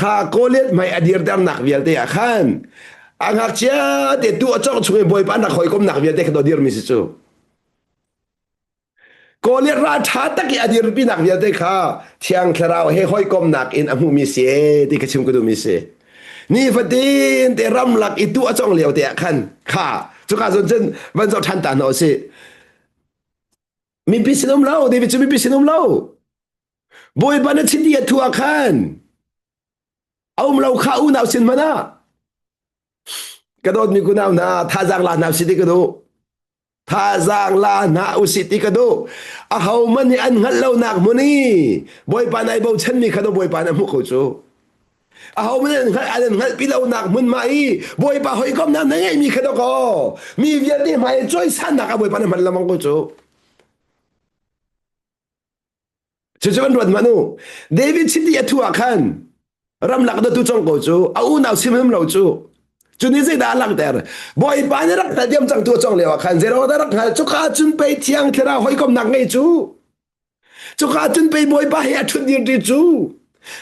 kha Goliath hmai a dirternak vialte ah khan a ngakchia te tu a cawk chung i Bawipa an rak hawikomnak vialte kha do dirmi si cu. Goliath ralṭha tak i a dirpinak vialte kha Thiang Thlarau he hawikomnak in a hmuhmi si ee ti ka chim ka duhmi si. Nifatin te ramlak i tu a cong lio te ah khan kha cuka zawn cun van zoh ṭhan ta hna usih. Mipi sin um lo, David cu mipi sin um lo. Bawipa na chiti a thu ah khan a um lo kha unau sin hmanh ah ka dawtmi kunau hna thazaang la hna si ti ka duh. Thazaang la hna usih ti ka duh. Ahohmanh nih an hngalh lonak hmun i Bawipa nai bochanmi kha Bawipa nih a hmuh ko cu. Ahohmanh an hngalh an hngalhpi lonak hmun ma i Bawipa hawikomnak na ngeihmi kha dawkaw mi vialte hmai i cawisannak ah Bawipa na hman lengmang ko cu. Cucu kan ruat hmanh u. David chiti a thu ah khan ramlak datu cong ko cu a unau sim him lo cu cu nih zeidah a langhter Bawipa nih rak hngal diam cang tu a cong lio ah khan zeiruang dah rak hngal cuka cun pei thiang thlarau hawikomnak ngei cu cuka cun pei Bawipa he a ṭhut dir ṭi cu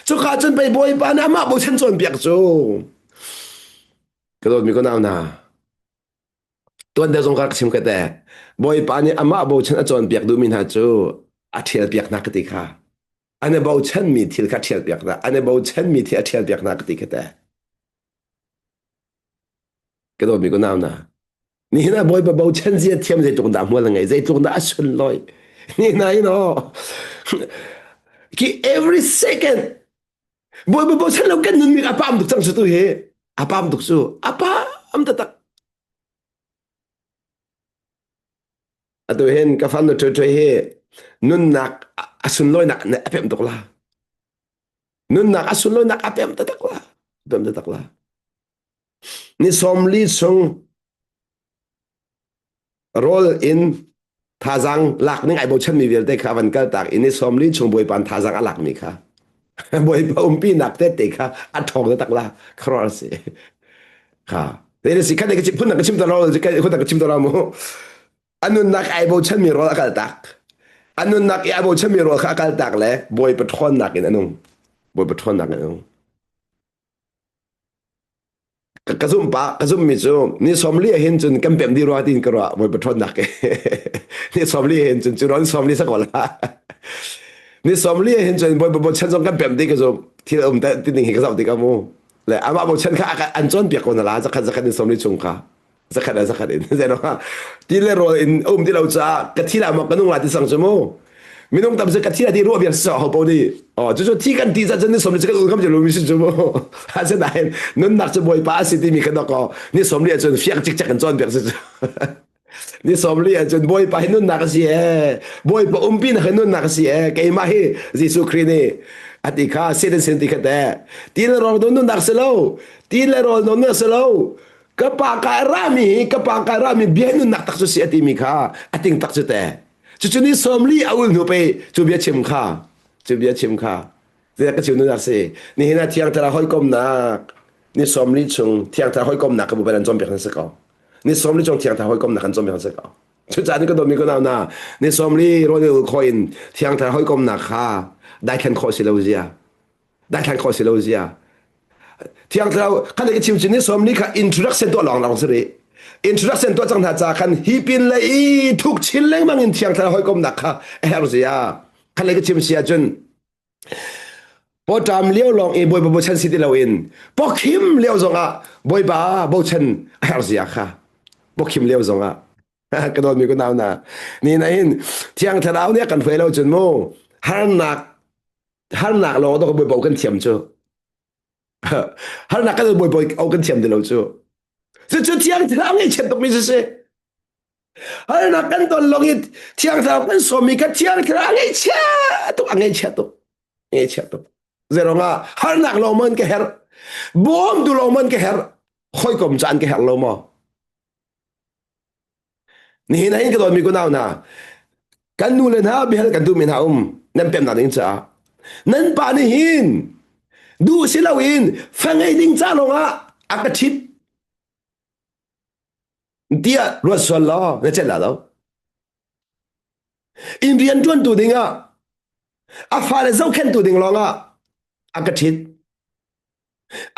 cuka cun pei Bawipa nih amah bochan cawnpiak cu ka dawtmi ka nau hna Tuan deuh zong ka rak chim ka te. Bawipa nih amah bochan a cawnpiak duhmi hna cu a ṭhialpiak hna ka ti kha. An i bochanmi thil kha ṭhialpiak hna. An i bochanmi thil a ṭhialpiak hna ka ti kha te. Ka dawtmi ka nau hna. Nihin ah Bawipa bochan zia thiam zeitluk dah hmual a ngei, zeitluk dah a sunlawi. Nihin ah you know, ki every second Bawipa bochan lo kan nunmi a pam tuk cang cu tu hi. A pam tuk cu. A pam taktak. Atu hin ka fanu ṭhuṭhui hi nunnak a sunlawinak a pemh tuk la. Nunnak a sunlawinak a pemh taktak la. A pemh taktak la. Ni 40 chung rawl in thazaang lak ning ai bochanmi vialte kha van kal tak i ni 40 chung Bawipa thazaang a lakmi kha Bawipa umpi nak tete kha a ṭhawng taktak la khuaruah a si. Kha Te si khan ka chim phun ka chim ta lo phun ka chim ta lo mu. A nunnak ai bochanmi rawl a kal tak. A nunnak i ai bochanmi rawl kha a kal tak le Bawipa ṭhawnnak in a nung. Bawipa ṭhawnnak in a nung. Ka zumh pa ka zumhmi cu ni 40 hin cun kan pemh dih rua tiin ka ruah Bawipa ṭhawnnak i ni 40 hin cun cu ron 40 sa ko la. Ni 40 hin cun Bawipa bochan zong kan pemh dih ka zumh. Thil um ti ding hi ka zoh tik ah mu. Le amah bochan kha an cawnpiak ko na la zakhat zakhat in 40 chung kha zakhat a zakhat in zeino ti le rawl in um ti lo caah ka thi la maw ka nung la ti sang cu mu minung tam cu ka thi la ti ruah vial sa ho po ni oh cu cu thi kan ti cun ni 40 cu kan um kam lu mi si cu mu asinain nunnak cu bawipa a si timi kha dok ni 40 ahcun fiang cikcek kan cawnpiak si cu Ni 40 ahcun Bawipa hi nunnak a si ee. Bawipa umpi nak hi nunnak a si ee. Keimah hi Jesuh Khrih nih a ti kha sin sin ti kha te. Ti le rawl nunnak si lo. Ti le rawl nunnak si lo. Ka pa ka rami hi ka pa ka rami bia nunnak tak cu si a timi kha a ting tak cu te. Cucu ni 40 a ul hnu pe cu bia chim kha. Cu bia chim kha. Zeidah ka chim nunnak si. Nihin ah Thiang Thlarau hawikomnak ni 40 chung Thiang Thlarau hawikomnak ka bu an cawnpiak na si ko. Ni 40 chung thiang thlarau hawikomnak kan cawnpiak si ko. Cucaah ni ka dawtmi ka nau na ni 40 rawl ul khawh in thiang thlarau hawikomnak kha daithlan khawh si lo zia. Daithlan khawh si lo zia. Thiang thlarau khan ka chim chin ni 40 kha introduction tuah lawng lawng si rih. Introduction tuah cang hna ca khan hi pin le i thuk chin lengmang in thiang thlarau hawikomnak kha a herh zia. Khan le ka chim si ahcun Pawṭam lio lawng i Bawipa bochan si ti loin pawkhim lio zongah Bawipa bochan a herh zia kha pawkhim lio zongah ka dawtmi ka nau na ni na in Thiang Thlarau nih a kan hruai lo cun mu harnak harnak lawng dawk Bawipa kan thiam cu harnak kan Bawipa kan thiam ti lo cu cucu Thiang Thlarau ngaihchiat tukmi cu si Harnak kan ton lawng i Thiang Thlarau kan sawmmi kha Thiang Thlarau a ngaihchia tuk, a ngaihchia tuk, ngaihchia tuk. Zeirong ah harnak lawng man ka herh, bawmtu lawng man ka herh, hawikom caan ka herh lo maw? Nihin ah hin ka dawtmi kunau hna, kan nu le hna bihal kan duhmi hna um nan pemnak ding caah nan pa nih hin duh si loin fa ngei ding ca lawngah a ka ṭhit. Tiah ruat sual law na celh la lo. Inn rian ṭuantu dingah a fale zohkhenhtu ding lawngah a ka ṭhit.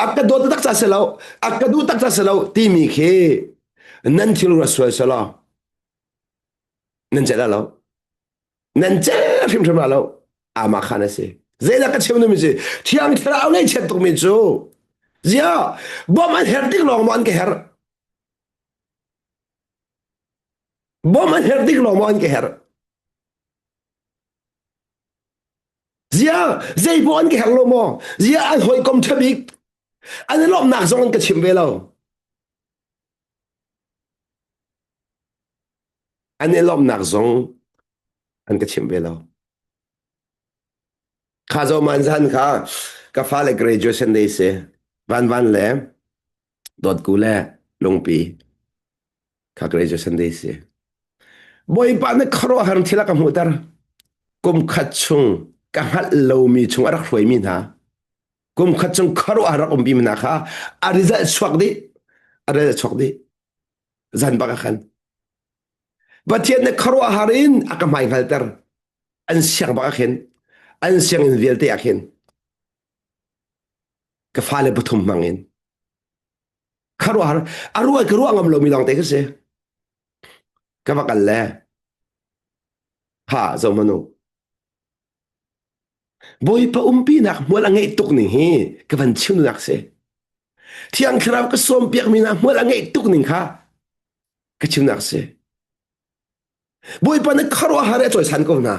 A ka dawt tak ca si lo, a ka duh tak ca si lo timi khi nan thil ruat sual selaw nan celh lo. Nan celh hrimhrim lo. Ama khan a si. Zeidah ka chim numi si Thiang Thlarau ngaihchiat tukmi cu zia bawm an herh tik lawng maw an ka herh Bawm an herh tik lawng maw an ka herh? Zia zeipaw an ka herh lo maw? Zia an hawikom ṭha bik an i lawmhnak zong an ka chim ve lo. An i lawmhnak zong an ka chim ve lo. Kha zo man zan kha ka fale graduation day si van van le dawtku le lungpi kha graduation day si Bawipa na khuaruahhar thil a ka hmuhter kum khat chung ka hngalh lomi chung a rak hruaimi hna kum khat chung khuaruahhar rak umpi hna kha a result chuak dih a result chuak dih zan bak a khan Pathian na khuaruahhar in a ka hmai hngalter an siang bak a khin an sianginn vialte a khin ka fale pathum hmang in kharuahar a ruah ka ruah ngam lomi lawng te ka si ka va kal le ha zo manu Bawipa umpinak hmual a ngeih tuk ning hi ka van chimnak si Thiang Thlarau ka sawm piakmi na hmual a ngeih tuk ning kha ka chimnak si Bawipa na kharuahhar a cawisan ko hna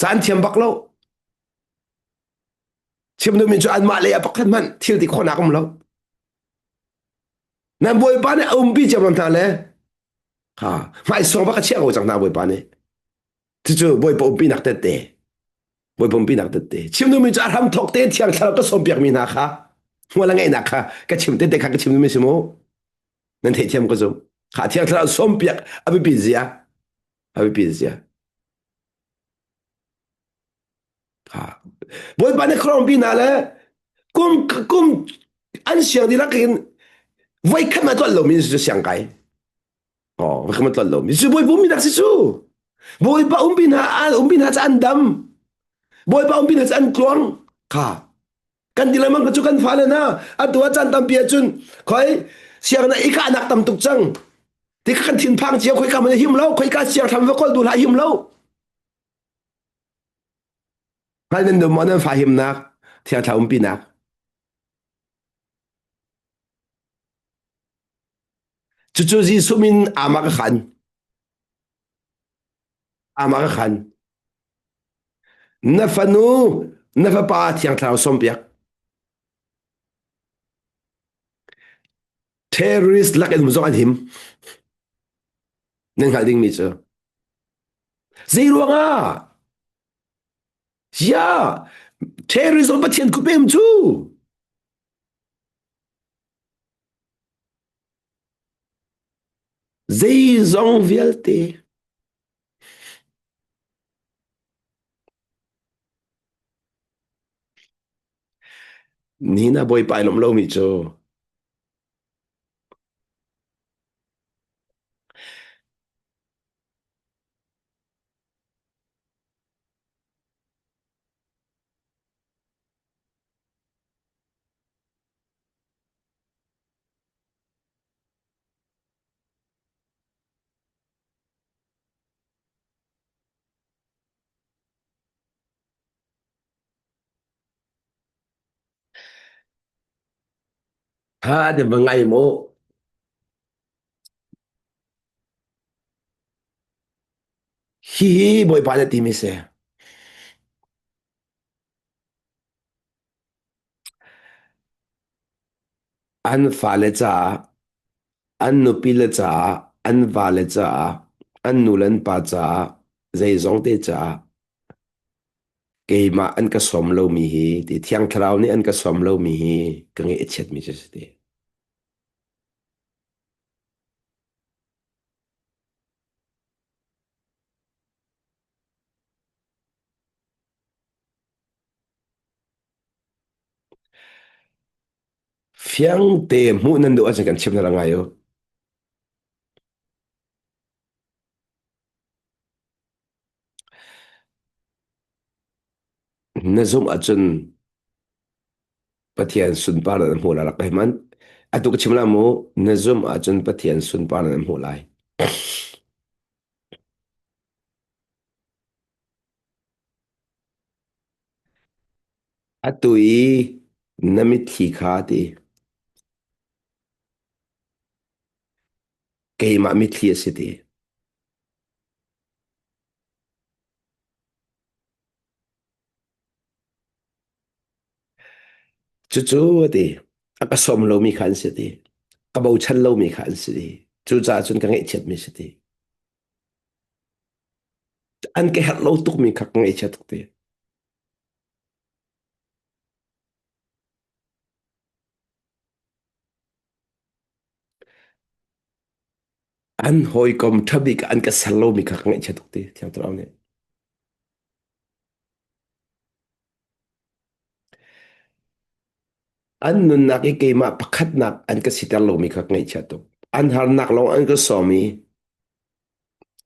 caan thiam bak lo Chim duhmi cu anmah lei ah pakhat hmanh thil ti khawhnak um lo. Nan Bawipa nih a umpi cio hna le ha hmaisawng bak a chiah ko cang hna Bawipa nih. Cucu Bawipa umpinak tette. Bawipa umpinak tette. Chim duhmi cu a hram thawk te thiang thlarau ka sawmpiakmi hna kha hmual a ngeihnak kha ka chim tette kha ka chim duhmi si mu. Nan theihthiam ka zum. Kha thiang thlarau sawmpiak a biapi zia. A biapi zia. Bawipa nih khuaruahpi hna le kum kum an siang dihlak in voikhat ma tlolh lomi cu siang kai. Oh, voikhat ma tlolh lomi. Cu Bawipa umpi nak si cu. Bawipa umpi hna an umpi hna cu an dam. Bawipa umpi hna cu an tluang. Kha. Kan ti lengmang cu kan fale na atu ah caan tampi ahcun khoi siang na i kahnak tam tuk cang. Ti kan thinphang cio khoi ka man him lo, khoi ka siang thlam va kol du hlah him lo. Hngal nan dum maw nan fa himnak, Thiang Thlarau umpinak? Cucu Jesuh min ama ka khan. Ama ka khan. Na fanu, na fapa Thiang Thlarau sawmpiak. Terrorist lak in um zong an him. Nan hngalh dingmi cu. Zei ruangah? Ya, terrorism Pathian kutpem cu. Zeizong vialte Nina bawipa ai lawmh lomi cu Ha ti va ngai mu. Hihi Bawipa nih a timi si. An fale caah, an nupile caah, an vale caah, an nu le an pa caah, zeizong te caah keimah an ka sawm lomi hi ti Thiang Thlarau nih an ka sawm lomi hi ka ngaih a chiatmi cu si ti. Fiangte hmuh nan duh ahcun kan chim hna ngai u. Na zumh ahcun Pathian sunparnak na hmuh lai rak ka hman. Atu ka chim la mu, na zumh ahcun Pathian sunparnak na hmuh lai. Atu i na mitthli kha ti. Keimah mitthli a si ti. Cucu a ti. A ka sawm lomi kha an si ti. Ka bochan lomi kha an si ti. Cucaah cun ka ngaihchiatmi si ti. An ka herh lo tukmi kha ka ngaihchia tuk ti. An hawikom ṭha bik ah an ka ser lomi kha ka ngaihchia tuk ti. Thiang Thlarau nih. An nunnak i keimah pakhatnak an ka siter lomi kha ka ngaihchia tuk. An harnak lawng an ka sawm i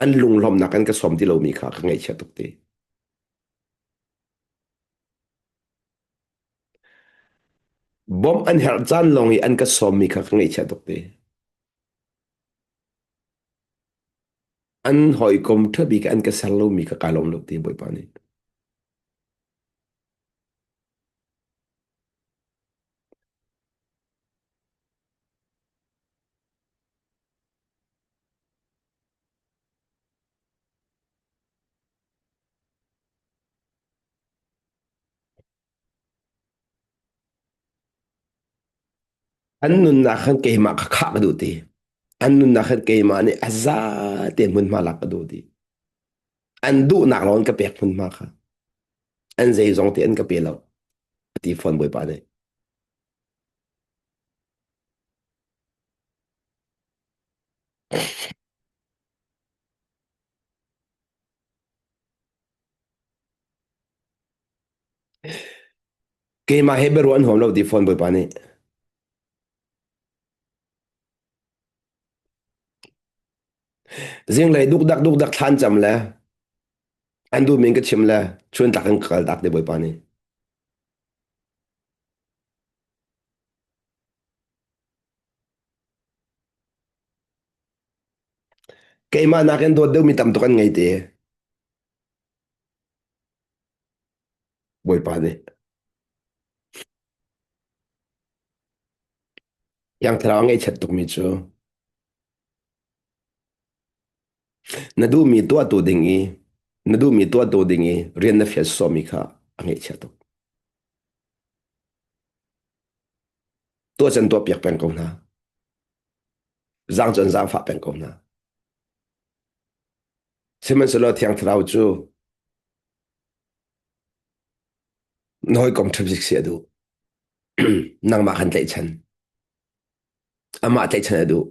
an lunglawmhnak an ka sawm ti lomi kha ka ngaihchia tuk ti. Bawmh an herh caan lawng i an ka sawmmi kha ka ngaihchia tuk ti. An hawikom ṭha bik an ka ser lomi kha kaa lawm lo ti Bawipa nih. An nunnak khan keimah kha khah ka duh ti. An nunnak khan keimah nih a za te hmunhma lak ka duh ti. An duhnak lawng ka pek hmunhma kha. An zeizong te an ka pe lo. A ti fawn Bawipa nih. Keimah he biaruah an huam lo ti fawn Bawipa nih. Zinglei dukdak dukdak thlan cam le an duhmi in ka chim le chuntlak in ka kal tak ti Bawipa nih. Keimah nakin dawt deuhmi tam tuk an ngei te. Bawipa nih Thiang Thlarau a ngaihchiat tukmi cu na duhmi tuahtu ding i na duhmi tuahtu ding i rian na fial sawmi kha a ngaihchia tuk. Tuah can tuahpiak peng ko hna. Zaang cun zaangfah peng ko hna. Sihmanhsehlaw Thiang Thlarau cu Na hawikom ṭhabik si a duh. Nangmah kan tlaihchan. Amah tlaihchan a duh.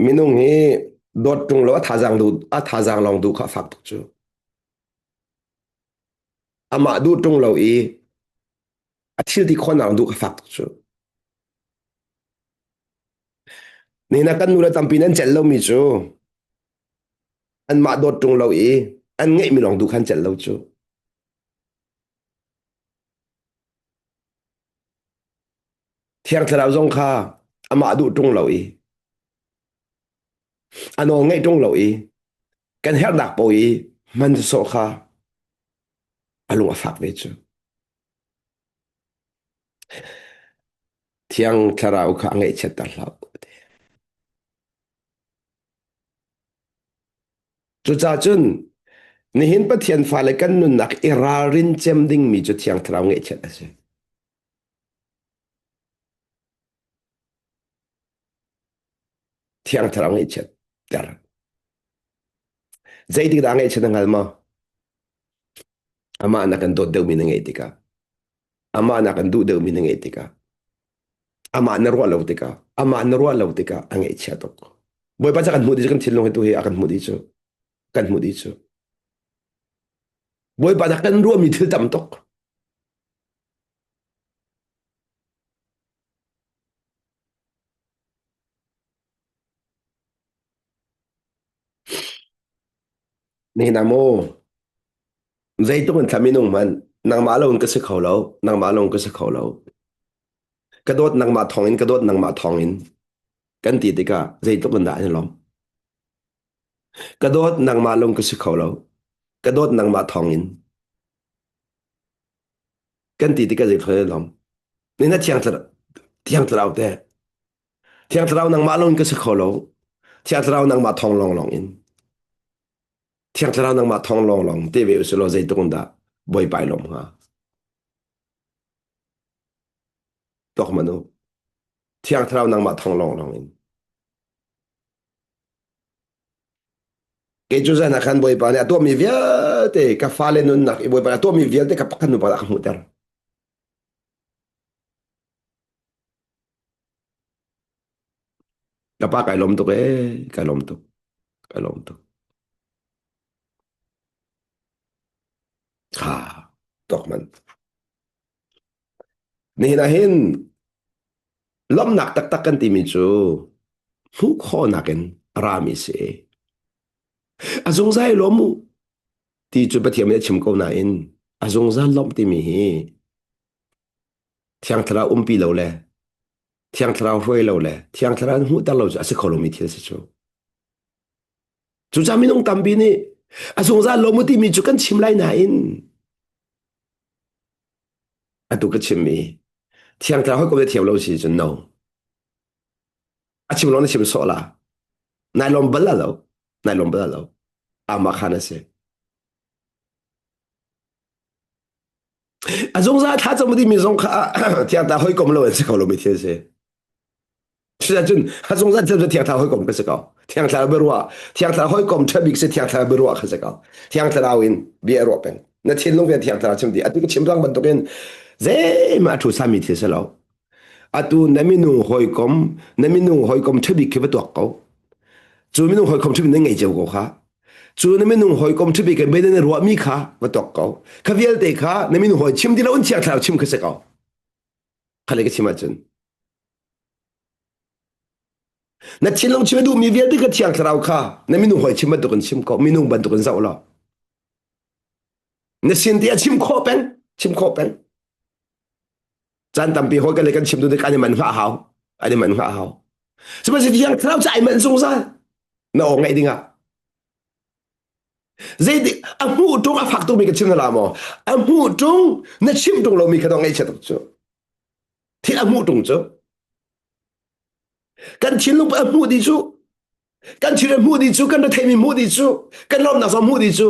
Minung hi dawt ṭung lo a thazaang duh a thazaang lawng duh kha a fak tuk cu. Amah duh ṭung lo i a thil ti khawhnak duh kha fak tuk cu. Nina kan nu le tampi nan celh lomi cu anmah dawt ṭung lo i an ngeihmi lawng duh khan celh lo cu. Thiang Thlarau zong kha amah duh ṭung lo i a nawl ngeih ṭung lo i kan herhnak paoh i hman sawh kha a lung a fak ve cu. Thiang Thlarau kha a ngaihchiatter hlah u. Cucaah cun nihin Pathian fale kan nunnak i ralrin cem dingmi cu Thiang Thlarau ngaihchiat a si. Thiang Thlarau ngaihchiat ter. Zeitik dah ngaihchiat na hngal maw? Amah na kan dawt deuhmi na ngeih tikah amah na kan duh deuhmi na ngeih tikah amah na ruah lo tikah amah na ruah lo tikah a ngaihchia tuk. Bawipa ca kan hmuh dih cu kan thinlung hi tu hi a kan hmuh dih cu kan hmuh dih cu. Bawipa na kan ruahmi thil tam tuk. Nihin ah mu zeitluk in thla minung hmanh nangmah lo in ka si kho lo, nangmah lo in ka si kho lo. Ka dawt nangmah thawng in, ka dawt nangmah thawng in kan ti tikah zeitluk in dah an i lawm. Ka dawt nangmah lung ka si kho lo. Ka dawt nangmah thawng in. Kan ti tikah zeitluk in lawm. Ni na thiang thlarau, thiang thlarau te. Thiang thlarau nangmah lung ka si kho lo. Thiang thlarau nangmah thawng lawnglawng in. Thiang thlarau nangmah thawng lawnglawng te ve usulaw zeitluk in dah Bawipa i lawm hnga. Tuak man u. Thiang thlarau nangmah thawng lawnglawng in. Kei cu zan ah khan Bawipa nih a tuahmi vialte ka fale nunnak i Bawipa nih a tuahmi vialte ka pakhat hnu pakhat a ka hmuhter. Ka pa kai lawm tuk ee, kai lawm tuk, kai lawm tuk. Ha, tok man. Nihin ah hin lawmhnak taktak kan timi cu hmuh khawhnak in a rami a si. A zungzal i lawm u ti cu Pathian nih a chim ko nain a zungzal lawmh timi hi Thiang Thlarau umpi lo le Thiang Thlarau hruai lo le Thiang Thlarau in hmuhter lo cu a si kho lomi thil a si cu. Cucaah minung tampi nih a zungzal lawm u timi cu kan chim lai nain Atu ka chimmi Thiang Thlarau hawikom na thiam lo si cun no. A chim lo na chim sawh la. Nai lawm bal la lo. Nai lawm bal la lo. Amah khan a si. A zungzal thla cam timi zong kha Thiang Thlarau hawikom lo an si kho lomi thil si. Cuticun a zungzal thil cu Thiang Thlarau hawikom ka si ko. Thiang Thlarau biaruah, Thiang Thlarau hawikom ṭha bik si Thiang Thlarau biaruah kha si ko. Thiang Thlarau in bia ruah peng. Na thinlung vial Thiang Thlarau chim dih. Atu ka chim cang bantukin zeihmah a thu sami thil si lo. Atu na minung hawikom, na minung hawikom ṭha bik khi va tuak ko. Cu minung hawikom ṭha bik na ngei cio ko kha. Cu na minung hawikom ṭha bik in na ruahmi kha va tuak ko. Kha vialte kha na minung hawi chim ti lo in Thiang Thlarau chim kha si ko. Kha le ka chim ahcun Na thinlung chim a duhmi vialte kha Thiang Thlarau kha na minung hawi chim bantukin chim ko, minung bantukin zoh law. Na sin ti a chim khawh peng, chim khawh peng. Caan tampi hawi kan le kan chim tu an i man hnga hau, an i man hnga hau. Sihmanhsehlaw Thiang Thlarau cu ai manh zungzal. Na aw ngaih dingah. Zeitik a hmuh ṭung a fak tukmi ka chim na la maw? A hmuh ṭung na chim ṭung lomi kha dong ngaihchia tuk cu. Thil a hmuh ṭung cu. Kan thinlung a hmuh dih cu kan thil hmuh dih cu kan retheihmi hmuh dih cu kan lawmnak zong hmuh dih cu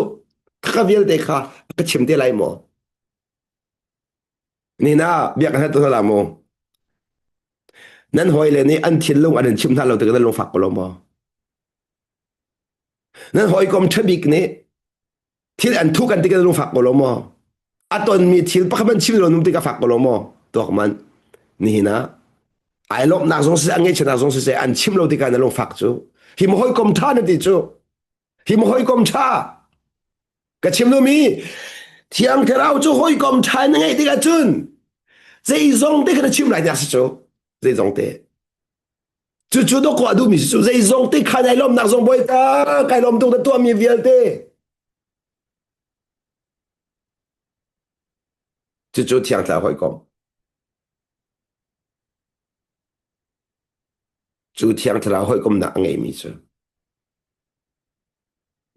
khaka vialte kha ka chim te lai maw nina biak kan tu hna maw nan hawile nih an thinlung an in chim hna lo tikah nan lungfak ko lo maw nan hawikom ṭhabik nih thil an thuk an ti kan lung fak ko lo maw a tonmi thil pakhat man chim lo num ti ka fak ko lo maw tuak man nihin ah ai lawmhnak zong siseh an ngaihchiatnak zong siseh an chim lo tikah na lung fak cu hi ma hawikom ṭha na ti cu hi ma hawikom ṭha ka chim lomi thiang thlarau cu hawikom ṭha na ngeih tikah cun zeizong te kha na chim lai tiah si cu zeizong te Cucu dawkaw a duhmi cu zeizong te kha nai lawmnak zong bawipa kai lawm tuk na tuahmi vialte. Cucu thiang thlarau hawikom. Cu thiang thlarau hawikomnak a ngeimi cu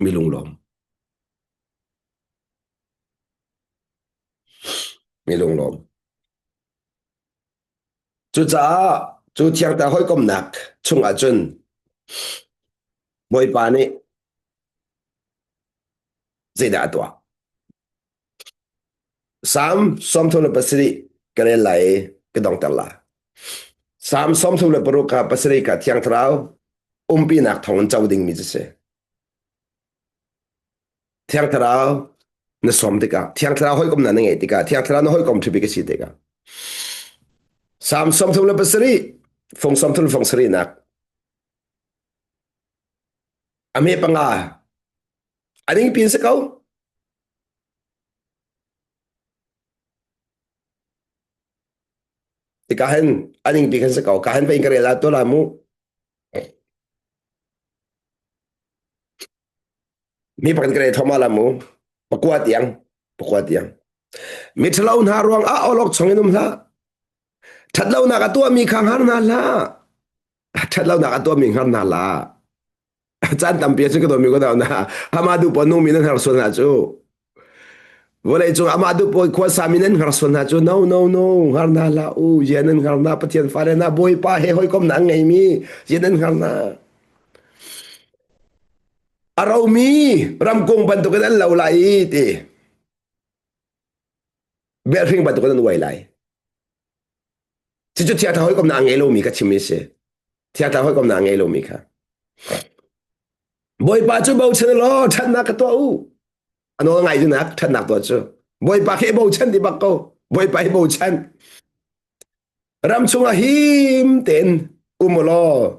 mi lunglawm. Mi lunglawm. Cucaah cu thiangta hawikomnak chungah cun Bawipa nih zeidah a tuah? Salm 37 ka rel lai i ka dongter la. Salm 36 kha pasarih kha Thiang Thlarau umpinak thawngin co dingmi cu si. Thiang Thlarau na sawm tikah Thiang Thlarau hawikomnak na ngeih tikah Thiang Thlarau na hawikom ṭhibik a si tikah Salm 37 fung 30 fung sarihnak a me panga a ning pin si ko tikah hin a ning pi khan si ko ka hin vein ka rel ah to la mu. Mi pakhat ka rei thoma la mu. Pakua tiang, pakua tiang. Mi ṭhalo hna ruang ah awlok chong in um hlah. Ṭhatlonak a tuahmi kha hngar hna hlah. Ṭhatlonak a tuahmi hngar hna hlah. Caan tampi a cu ka dawmi ko na amah duh pawn nungmi nan har sual hna cu. Vawlei cung amah duh pawn khuasa mi nan hngar sual hna cu no no no hngar hna hlah u ye nan hngar hna Pathian fale hna Bawipa he hawikom na ngeimi ye nan hngar hna. A romi ramkung bantukin an lo lai i ti. Belhring bantukin an uai lai. Cucu thiangthla hawikomnak a ngei lomi ka chimmi si. Thiangthla hawikomnak a ngei lomi kha. Bawipa cu bochan law ṭhatnak ka tuah u. A nawl ngai dunak ṭhatnak tuah cu. Bawipa khi bochan ti bak ko. Bawipa hi bochan. Ram chungah him tein um u law.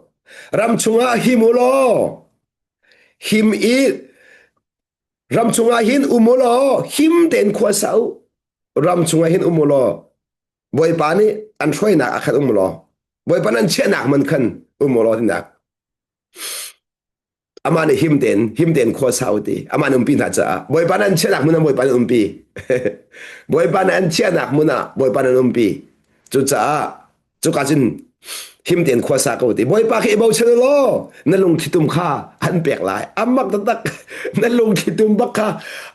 Ram chungah him u law. Him i ram chungah hin um u law him tein khua sa u. Ram chungah hin um u law Bawipa nih an hruainak ah khan um law Bawipa nan chiahnak man khan um law tinak amah nih him tein him tein khua sa u ti amah nih umpi hna caah Bawipa nan chiahnak hmun ah Bawipa nan umpi Bawipa nan chiahnak hmun ah Bawipa nan umpi cucaah cuka cun him tein khua sa ko ti Bawipa khi i bochan law na lungthli kha an pek lai amak taktak na lungthli tum bak kha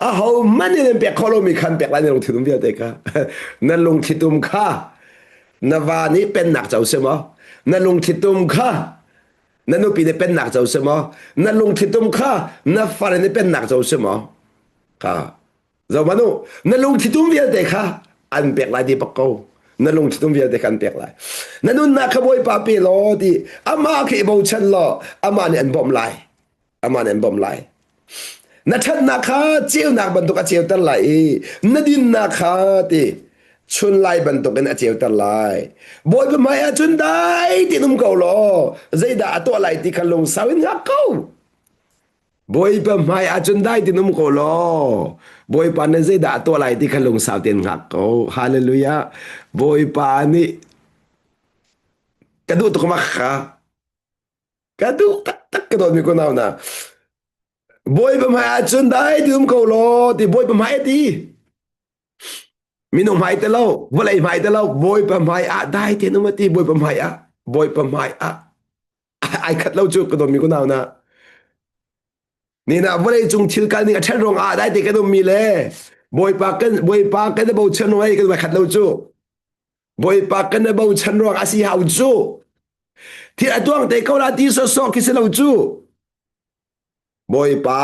a ho man in an pek kho lomi kha an pek lai na lungthli tum vialte kha na lungthli tum kha na va nih pennak co si maw na lungthli tum kha na nupi nih pennak co si maw na lungthli tum kha na far nih pennak co si maw kha Zohmanh u, na lungthlitum vialte kha an pek lai ti bak ko. Na lungthlitum vialte kha an pek lai. Na nunnak kha Bawipa pe law ti amah khi i bochan law amah nih an bawmh lai. Amah nih an bawmh lai. Na ṭhatnak kha ceunak bantuk a ceuter lai i na dinnak kha ti chunlai bantukin a ceuter lai. Bawipa hmai ah cun dai tein um ko law zeidah a tuah lai ti kha lungsau in hngak ko. Bawipa hmai ahcun dai tin um ko law Bawipa nih zeidah a tuah lai ti kha lungsau tein hngak ko. Hallelujah. Bawipa nih ka duh tuk mak kha. Ka duh taktak ka dawtmi ko nau na. Bawipa hmai ahcun dai tin um ko law ti Bawipa hmai ti. Minung hmai te lo, vawlei hmai te lo, Bawipa hmai ah dai tein um ti Bawipa hmai ah, Bawipa hmai ah ai khat lo cu ka dawtmi ku nau na ni na vawlei cung thil kal ning a ṭhen ruang ah dai te kan ummi le Bawipa kan Bawipa kan i bochan ruang ai kan khat lo cu Bawipa kan i bochan ruang a si hau cu thil a tuang te ko la ti sawsawh khi si lo cu Bawipa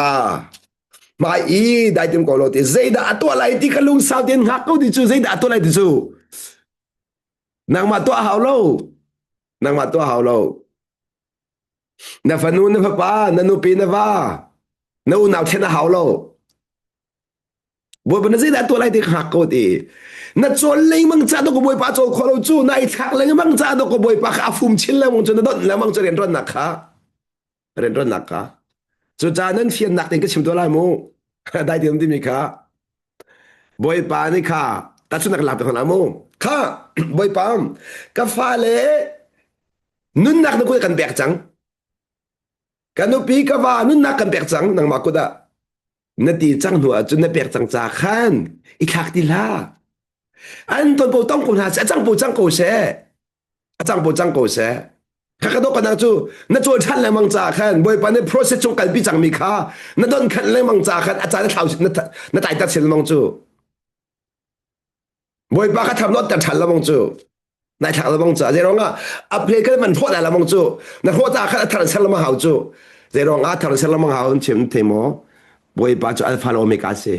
hmai i dai tim ko lo ti zeidah a tuah lai ti ka lungsau tein hngak ko ti cu zeidah a tuah lai ti cu nangmah tuah hau lo nangmah tuah hau lo na fanu na fapa na nupi na va na unau thlen a hau lo Bawipa na zeidah tuah lai ti ka hngak ko ti na cawl lengmang ca dawk Bawipa cawl khawh lo cu na i thlak lengmang ca dawk Bawipa kha a fum chin lengmang cu na donh lengmang cu rianṭuannak kha rianṭuannak kha cucaah nan fiannak tein ka chim tuah lai mu dai ti timi kha Bawipa nih kha tahchunhnak lak te hna mu kha Bawipa ka fale nunnak na kut kan pek cang ka nupi ka va nunnak kan pek cang nangmah kut ah na ti cang hnu ah cun na pek cang ca khan i thlak ti hlah an ton po tong ko hna seh a cang po cang ko seh a cang po cang ko seh kha ka dok kana cu na cawl ṭhan lengmang ca khan bawipa nih process chung kalpi cangmi kha na don khan lengmang ca khan a caan na thlau na tlaiter chin lengmang cu bawipa kha tham lot ter ṭhan lengmang cu nai thlak lengmang cu zei ruangah a phe kan man hrawh lai lengmang cu na hrawh ca khan a thar ser lengmang hau cu zei ruangah thar ser lengmang hau an chim the maw bawipa cu alpha le omega si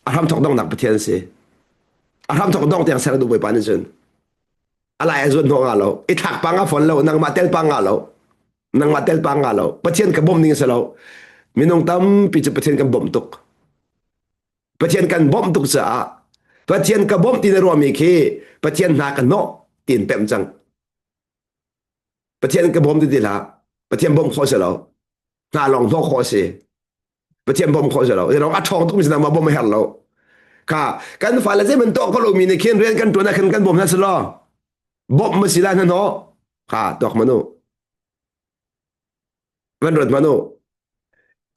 a hram thok dongnak pathian si a hram thok dong tiang ser du bawipa nih cun alai a zuan hnawh nga lo i thlak pa nga fon lo nangmah tel pa nga lo nangmah tel pa nga lo pathian ka bawmh ning si lo minung tampi cu pathian kan bawmh tuk pathian kan bawmh tuk caah pathian ka bawmh ti na ruahmi khi pathian hna ka hnawh tiin pemh cang pathian ka bawm ti ti hlah pathian bawmh khawh si lo hna lawng hnawh khawh si Pathian bawm khawh si lo. Zeiruang a ṭhawng tukmi sinah mah bawm a herh lo. Kha kan fale zei man tuah kho lomi nih khin rian kan ṭuan ah khan kan bawm hna si law bawmh ma si la hna hnawh kha tuak manu van ruat manu.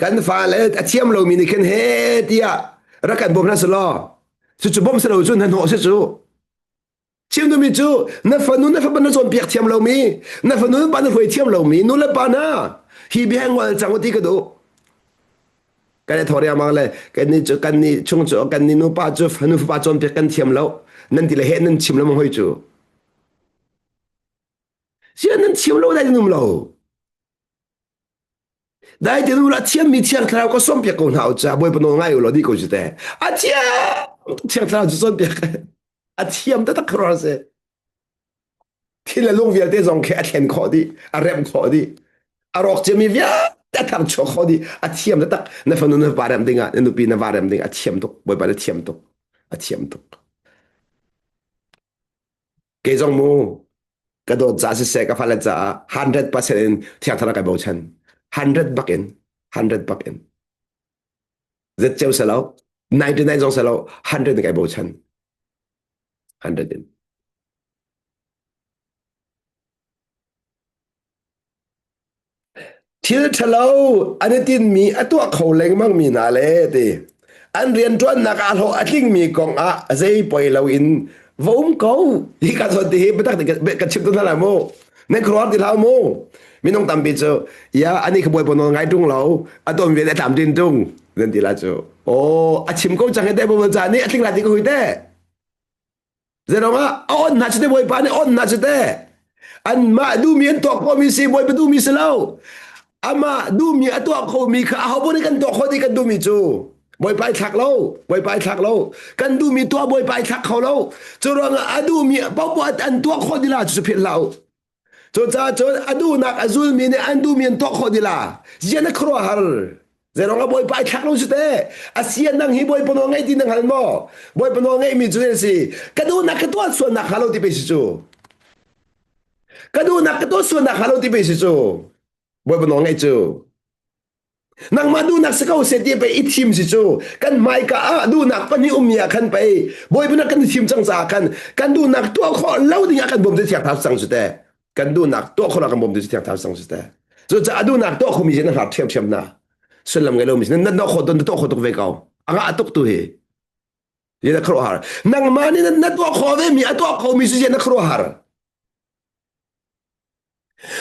Kan fale a thiam lomi nih khin he tiah rak kan bawm hna selaw cucu bawmh si lo cu hnahnawh si cu. Chim duhmi cu na fanu na fapa na cawnpiak thiam lomi, na fanu na pa na hruai thiam lomi nu le pa hna hi bia ngol cang u ti ka duh. Kan i thawh riangmang le kan nih cu kan nih chung cu kan nih nupa cu fanu fapa cawnpiak kan thiam lo nan ti le he nan chim lo hoi cu. Sia nan chim lo dai nan um lo. Dai te nu la thiammi thiang thlarau ka sawmpiak ko hna u ca Bawipa nawl ngai u law di ko cu te. A thiam thiang thlarau cu cawnpiak a thiam taktak khuaruahhar si. Thil le lung vialte zong khi a thlen khawh dih, a remh khawh dih. A rawk ciami vialte a tharchuah khawh dih. A thiam taktak. Na fanu na va remh dingah, na nupi na va remh ding a thiam tuk. Bawipa na thiam tuk. A thiam tuk. Kei zong mu ka dawt ca siseh ka fale caah 100% in thiang thlarau kai bochan. 100 bak in 100 bak in. Zet ceu selo 99 zong selo 100 in kai bochan. 100 in. Thil ṭhalo an i tinhmi a tuah kho lengmangmi hna le ti an rianṭuannak ah hlawh a tlingmi kong ah zei poi loin va um ko. Hi ka zawn ti hi biatak ka chim tawn hna lai mu. Nan khuaruahhar ti hlah mu. Minung tampi cu ya ani kha bawipa nawl ngai ṭung lo a ton vial a tlam tin ṭung nan ti la cu. Aw a chim ko cang hi te bawipa ca nih a tling lai ti ka hui te. Zeiruangah a on hna cu te Bawipa nih on hna cu te. Anmah duhmi an tuah khawhmi si Bawipa duhmi si lo. Amah duhmi a tuah khomi kha aho nih kan tuah khawh ti kan duhmi cu Bawipa i thlak lo, Bawipa i thlak lo. Kan duhmi tuah Bawipa i thlak kho lo. Cu ruangah a duhmi paohpaoh an tuah khawh dila cu philh hlah u. Cucaah cun a duhnak a zulmi nih an duhmi an tuah khawh dila. Zian a khuaruahhar. Zeirong ah Bawipa ai thlak lo si te. A sian nang hi Bawipa nawl ngeih ti na hngal maw? Bawipa nawl ngeihmi cu zei si? Ka duhnak ka tuah sualnak hnga lo ti pe si cu. Ka duhnak ka tuah sualnak hnga lo ti pe si cu. Bawipa nawl ngeih cu. Nangmah duhnak si ko seh ti pei i thim si cu kan hmaika ah duhnak pahnih ummi ah khan pei Bawipa nak kan i thim cang caah khan kan duhnak tuah khawh lo ding ah kan bawm tu thiang thlarau cang cu te kan duhnak tuah khawh lo kan bawm tu thiang thlarau cang cu te cucaah duhnak tuah khomi sin na hngak ṭhiamṭhiam na sullam ngei lomi sin na tuah khawh na tuah khawh tuk ve ko a ngah tuk tu hi na khuaruahhar nangmah nih na tuah khawh ve mi a tuah khomi si na khuaruahhar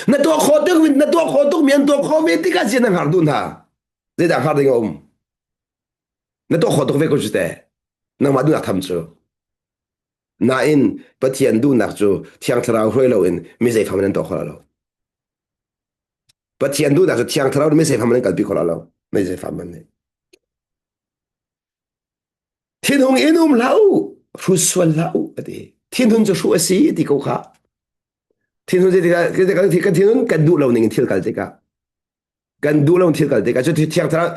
Na tuah khawh tuk na tuah khawh tuk mi an tuah khawh ve tikah zian nan har duh hna. Zeidah har ding a um? Na tuah khawh tuk ve ko cu te. Nangmah duhnak tham cu. Nain Pathian duhnak cu Thiang Thlarau hruai loin mi zei fam nan tuah khawh lo. Pathian duhnak cu Thiang Thlarau mi zei fam nan kalpi khawh lo. Mi zei fam man nih. Thinhung in um hlah u, hru sual hlah u, a ti. Thinhun cu hruh a si ti ko kha. Thinhun tikah kan thinhun kan duh lo ning in thil kal tikah kan duh lo thil kal tikah cu thiang thlarau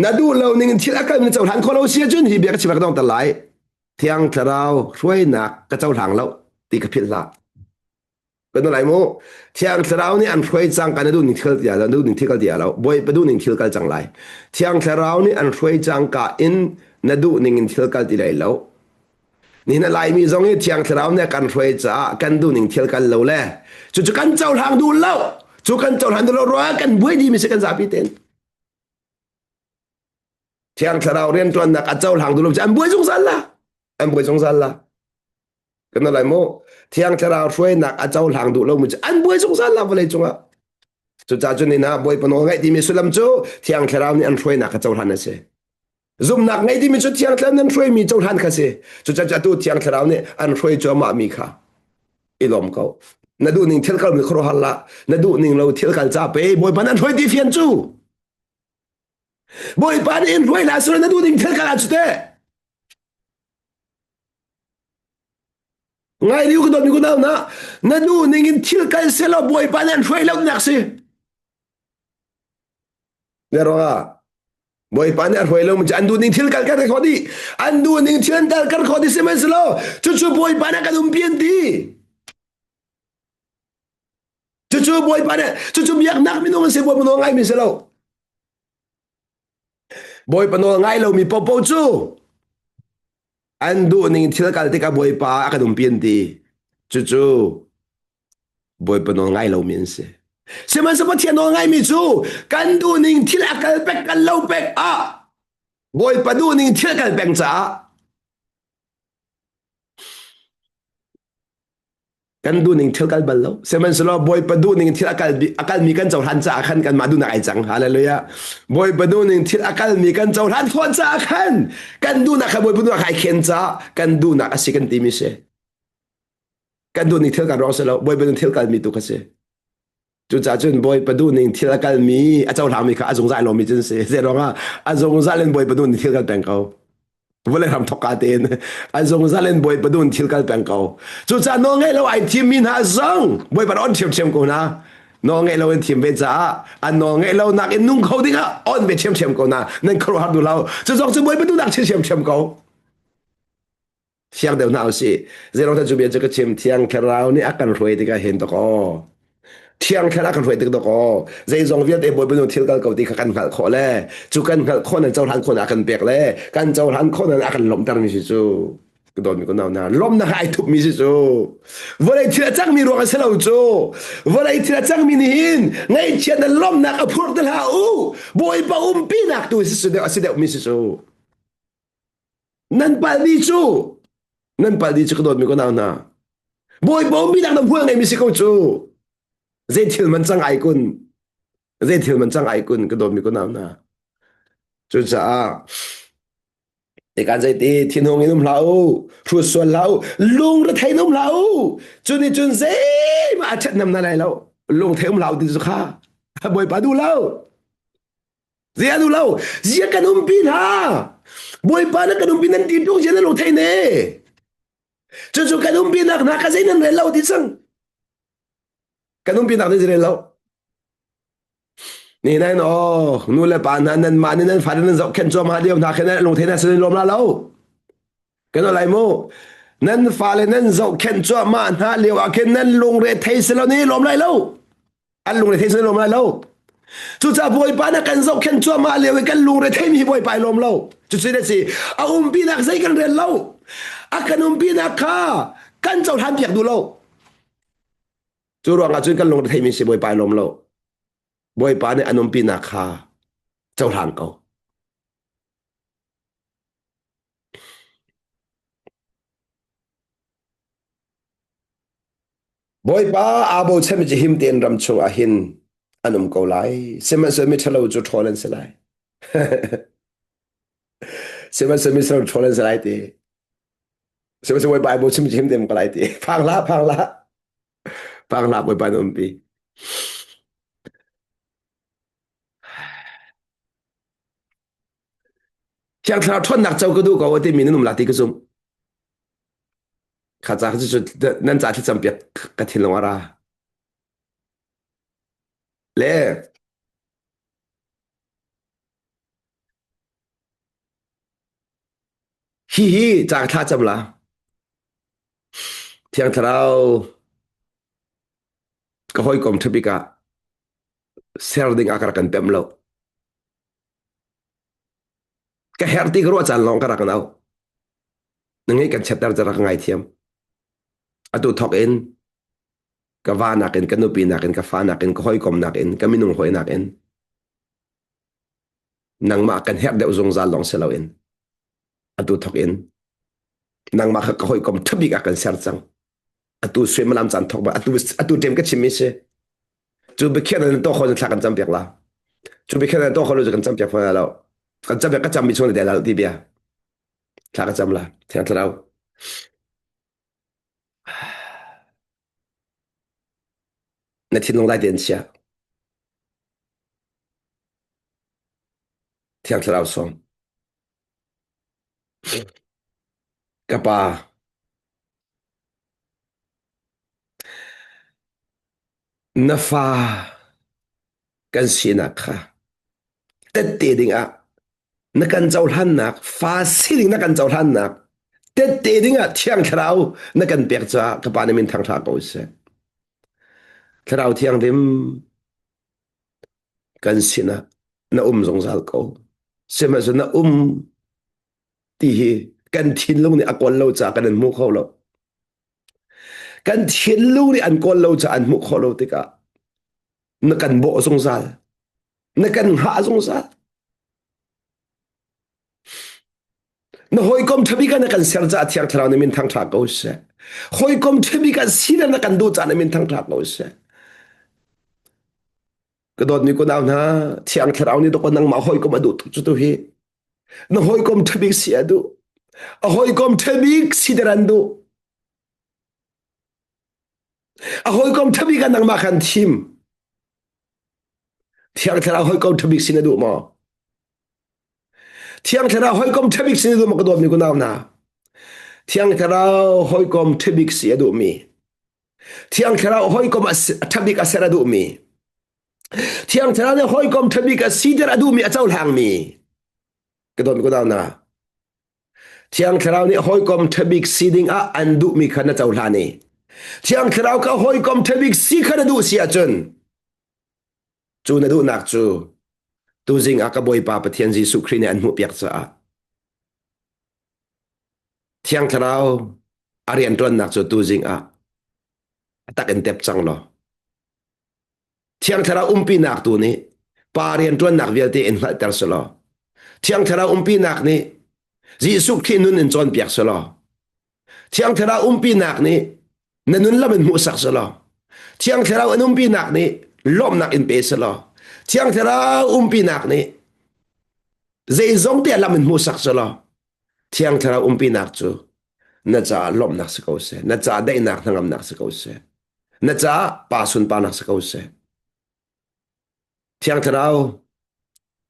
na duh lo ning in thil a kal na cohlan khawh lo si ahcun hi bia ka chim ka dong ter lai. Thiang thlarau hruainak ka cohlang lo ti ka philh hlah. Kan lai mu. Thiang Thlarau nih an hruai cang ka na duh ning thil tia lo, duh ning thil kal tia lo. Bawipa duh ning thil kal cang lai. Thiang Thlarau nih an hruai cang ka in na duh ning in thil kal ti lai lo. Nihin a Laimi zong hi Thiang Thlarau nih kan hruai caah kan duh ning thil kal lo le cucu kan cohlang duh lo. Cu kan cohlang duh lo ruangah kan buai dih mi si kan zapi ten. Thiang Thlarau rianṭuannak a cohlang duh lo cu an buai zungzal la. An buai zungzal la. Kan lai mu Thiang Thlarau hruainak a cohlang duh lomi cu an buai zungzal la vawlei cungah. Cucaah cun ina Bawipa nawl ngaih timi sullam cu Thiang Thlarau nih an hruainak kha cohlan a si. Zumhnak ngei timi cu Thiang Thlarau nih an hruaimi cohlan kha si. Cucaah atu Thiang Thlarau nih an hruai cuahmah mi kha i lawm ko. Na duh ning thil kal mi khuaruahhar la, na duh ning lo thil kal ca pe Bawipa nih an hruai ti fian cu. Bawipa nih in hruai la sura na duh ning thil kal ah cu teh. Ngai riu ka dawtmi kunau na na nu ning in thil kal selaw Bawipa nih an hruai lo nak si. Ne ruangah Bawipa nih a hruai lo mi cu an duh ning thil kal kar kho dih. An duh ning thil an kal kar kho dih sihmanhsehlaw cucu Bawipa nih kan umpi an ti. Cucu Bawipa nih cucu biaknak minung an si Bawipa nawl ngaimi si lo. Bawipa nawl ngai lomi popo cu an duh ning thil kal tikah Bawipa a kan umpi an ti. Cucu Bawipa nawl ngai lomi an si. Sihmanhsehlaw Pathian nawl ngaimi cu kan duhning thil a kal pek kal lo pek ah Bawipa duhning thil kal peng caah kan duhning thil kal bal lo. Sihmanhsehlaw Bawipa duhning thil a kal a kalmi kan cohlan caah khan kanmah duhnak ai cang. Hallelujah. Bawipa duhning thil a kalmi kan cohlan khawh caah khan kan duhnak kha Bawipa duhnak ai khen caah kan duhnak a si kan timi si. Kan duhning thil kan ruang si lo. Bawipa duhning thil kalmi tu kha si. Cucaah cun Bawipa duhning thil a kalmi a cohlangmi kha a zungzal lomi cun si. Zei ruangah a zungzal in Bawipa duhning thil kal peng ko. Vawlei hram thok ka tein a zungzal in Bawipa duhning thil kal peng ko. Cucaah nawl ngeih lo ai thimmi hna zong Bawipa on ṭhiamṭhiam ko hna. Nawl ngeih lo in thim ve caah an nawl ngeih lo nak in nung kho dingah on ve ṭhiamṭhiam ko hna. Nan khuaruahhar duh lo. Cu zong cu Bawipa duhnak ṭhiamṭhiam ko. Fiang deuh hna usih. Zeirong cu bia cu ka chim Thiang Thlarau nih a kan hruai tikah hin dok aw. Thiang Thlarau a kan hruai tik dok aw. Zeizong vialte Bawipa nu thil kal ko ti kha kan hngalh khawh le cu kan hngalh khawh nan cohlan khawh a kan pek le kan cohlan khawh nan a kan lawmhter mi si cu ka dawtmi ko nau hna lawmnak ai thup mi si cu vawlei thil a cangmi ruang a si lo cu vawlei thil a cangmi nih hin ngaihchiat na lawmhnak a phurh te hlah u Bawipa umpinak tu si deuh a si deuh mi si cu Nan palmi cu nan palmi cu ka dawtmi ka nau hna. Bawipa umpi nak na hmual ngeimi si ko cu. Zei thil man cang ai kun. Zei thil man cang ai kun ka dawtmi ka nau hna. Cucaah Ikan zeiti thinhung in um hlah u, hrut sual hlah u, lungrethei in um hlah u. Cu nih cun zeihmah a ṭhatnem hna lai lo. Lungthei um hlah u ti cu kha Bawipa duh lo. Zia duh lo. Zia kan umpi hna. Bawipa na kan umpi nan ti tung zia na lo thei ne. Cucu kan umpi nak hna ka zei nan rel lo ti cang. Kan umpi nak nan rel lo. Ni nai no nu le pa hna nan mah nih nan fa nan zohkhenh cuahmah lio hna khin lung thei na sin lawm la lo. Kan lai mu. Nan fale nan zohkhenh cuahmah hna lio ah khin nan lungre thei si lo ni lawm lai lo. An lungre thei si lawm lai lo. Cucaah Bawipa na kan zohkhenh cuahmah lio i kan lungre theimi hi Bawipa i lawm lo. Cucu na si. A umpinak zei kan rel lo. A kan umpinak kha kan cohlan piak duh lo. Cu ruangah cun kan lungre theimi si Bawipa i lawm lo. Bawipa nih an umpinak kha cohlang ko. Bawipa aa bochanmi cu him tein ram chungah hin an um ko lai. Sihmanhsehlaw miṭhalo cu ṭhawl an si lai. Sihmanhsehlaw miṭhalo ṭhawl an si lai ti. Sihmanhsehlaw Bawipa aa bochanmi cu him tein um ko lai ti. Phang hlah, phang hlah. Phang hlah Bawipa na umpi. Thiang Thlarau ṭhawnnak co ka duh ko a timi nan um la ti ka zumh. Kha ca cu nan ca thlacam piak ka thinlung a ra. Le hihi ca thla cam la. Thiang Thlarau ka hawikom ṭhabik ah ser ding ah ka rak kan pemh lo. Ka herh ti ka ruah caan lawng ka rak no. Na ngeih kan chiatter ca rak ngaithiam. Atu thok in ka va nakin ka nupi nakin ka fa nakin ka hawikom nakin ka minung hawi nakin nangmah kan herh deuh zungzal lawng si loin atu thok in nangmah kha ka hawikom ṭhabik ah kan ser cang. Atu suimilam caan thok ba atu atu ṭem ka chimmi si. Cu biakhiah nan tuah khawh thla kan cam piak la. Cu biakhiah nan tuah khawh lo cu kan cam piak fawn lo. Kan cam piak ka cammi chung na del ti bia. Thla ka cam la. Thiang Thlarau. Na thinlung lai tein chia. Thiang Thlarau sawm. Ka pa, na fa kan sinak kha tette dingah na kan cohlannak fa sining na kan cohlannak tette dingah Thiang Thlarau na kan pek caah ka pa na min thangṭha ko seh. Thlarau Thianghlim kan sinah na um zungzal ko. Sihmanhsehlaw na um ti hi kan thinlung nih a kawl lo caah kan in hmu kho lo. Kan thinlung nih an kawl lo caah an hmuh khawh lo tikah Na kan bawh zungzal. Na kan hngah zungzal. Na hawikom ṭhabik ah na kan ser caah Thiang Thlarau na min thangṭha ko seh. Hawikom ṭhabik ah si na kan duh caah na min thangṭha ko seh. Ka dawtmi kunau hna, Thiang Thlarau nih dawkaw nangmah hawikom a duh tuk cu tu hi. Na hawikom ṭhabik si a duh. A hawikom ṭhabik si der an duh. A hawikom ṭhabik ah nangmah khan thim. Thiang Thlarau hawikom ṭhabik si na duh maw? Thiang Thlarau hawikom ṭhabik si na duh maw ka dawtmi kunau hna? Thiang Thlarau hawikom ṭhabik si a duhmi. Thiang Thlarau hawikom a ṭhabik a ser a duhmi. Thiang Thlarau nih hawikom ṭhabik a siter a duhmi a cohlangmi. Ka dawtmi kunau hna. Thiang Thlarau nih hawikom ṭhabik si ding ah an duhmi kha na cohlan i Thiang Thlarau kha hawikom ṭhabik si kha na duh si ahcun cu na duhnak cu tuzing ah ka Bawipa Pathian Jesuh Khrih nih an hmuhpiak caah Thiang Thlarau a rianṭuannak cu tuzing ah a tak in tep cang law Thiang Thlarau umpinak tu nih pa rianṭuannak vialte in hngalhter selaw Thiang Thlarau umpinak nih Jesuh Khrih nun in cawnpiak selaw Thiang Thlarau umpinak nih na nun lam in hmuhsak selaw Thiang Thlarau an umpinak nih lawmhnak in pe selaw Thiang Thlarau umpinak nih zeizong te lam in hmuhsak selaw Thiang Thlarau umpinak cu na caah lawmhnak si ko seh na caah daihnak hnangamnak si ko seh na caah pa sunparnak si ko seh Thiang Thlarau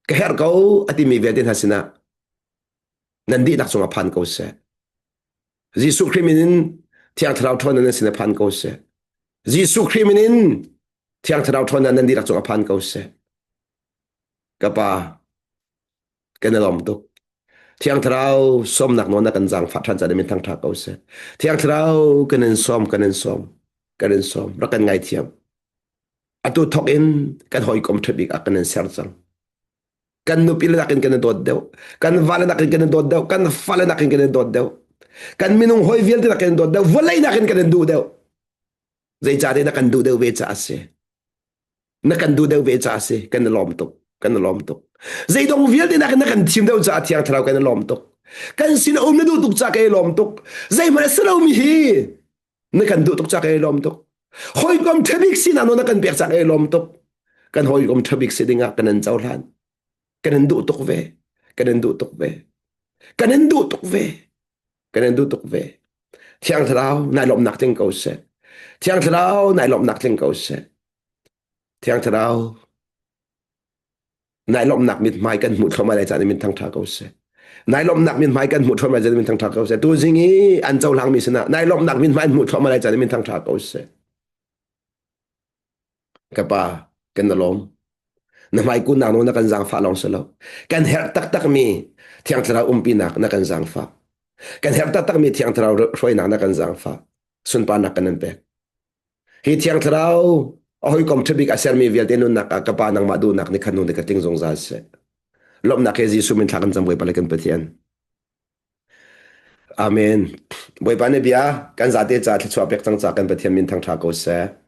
ka herh ko a timi vialte hna sinah nan dihlak cungah phan ko seh Jesuh Khrih min in Thiang Thlarau ṭhawnnak nan sinah phan ko seh Jesuh Khrih min in Thiang Thlarau ṭhawnnak nan dihlak cungah phan ko seh ka pa kan i lawm tuk Thiang Thlarau sawmnak nawl na kan zaangfah ṭhan caah min thangṭha ko seh. Thiang Thlarau kan in sawm, kan in sawm, kan in sawm, rak kan ngaithiam. Atu thawk in kan hawikom ṭha bik ah kan in ser cang. Kan nupi le nakin kan i dawt deuh, kan vale nakin kan i dawt deuh, kan fale nakin kan i dawt deuh, kan minung hawi vialte nakin kan dawt deuh, vawlei nakin kan in duh deuh. Zeicahtiah na kan duh deuh ve caah a si. Na kan duh deuh ve caah a si. Kan i lawm tuk. Kan i lawm tuk. Zeidong vialte nakin na kan thim deuh caah Thiang Thlarau kan i lawm tuk. Kan sin a um na duh tuk caah kan i lawm tuk. Zeihmanh a si lomi hi na kan duh tuk caah kan i lawm tuk. Hawikom ṭhabik sinak nawl na kan pek caah kan i lawm tuk. Kan hawikom ṭhabik si dingah kan in cohlan. Kan in duh tuk ve. Kan in duh tuk ve. Kan in duh tuk ve. Kan in duh tuk ve. Thiang Thlarau nai lawmhnak tling ko seh. Thiang Thlarau nai lawmhnak tling ko seh. Thiang Thlarau nai lawmhnak mithmai kan hmuh thluahmah lai caan min thangṭha ko seh. Nai lawmhnak mithmai kan hmuh thluahmah lai caan min thangṭha ko seh. Tuzing i an cohlangmi sinah nai lawmhnak mithmai an hmuh thluahmah lai caan min thangṭha ko seh. Ka pa, kan na lawm. Na hmaikunnak nawl na kan zaangfah lawng si lo. Kan herh taktakmi Thiang Thlarau umpinak na kan zaangfah. Kan herh taktakmi Thiang Thlarau hruainak na kan zaangfah. Sunparnak kan in pek. Hi Thiang Thlarau a hawikom ṭhabik a sermi vialte nunnak ah ka Pa nangmah duhnak nih khan nu nih ka tling zungzal seh. Lawmhnak he Jesuh min thla kan cam Bawipa le kan Pathian. Amen. Bawipa nih bia kan zate ca thluachuah pek cang ca kan Pathian min thangṭha ko seh.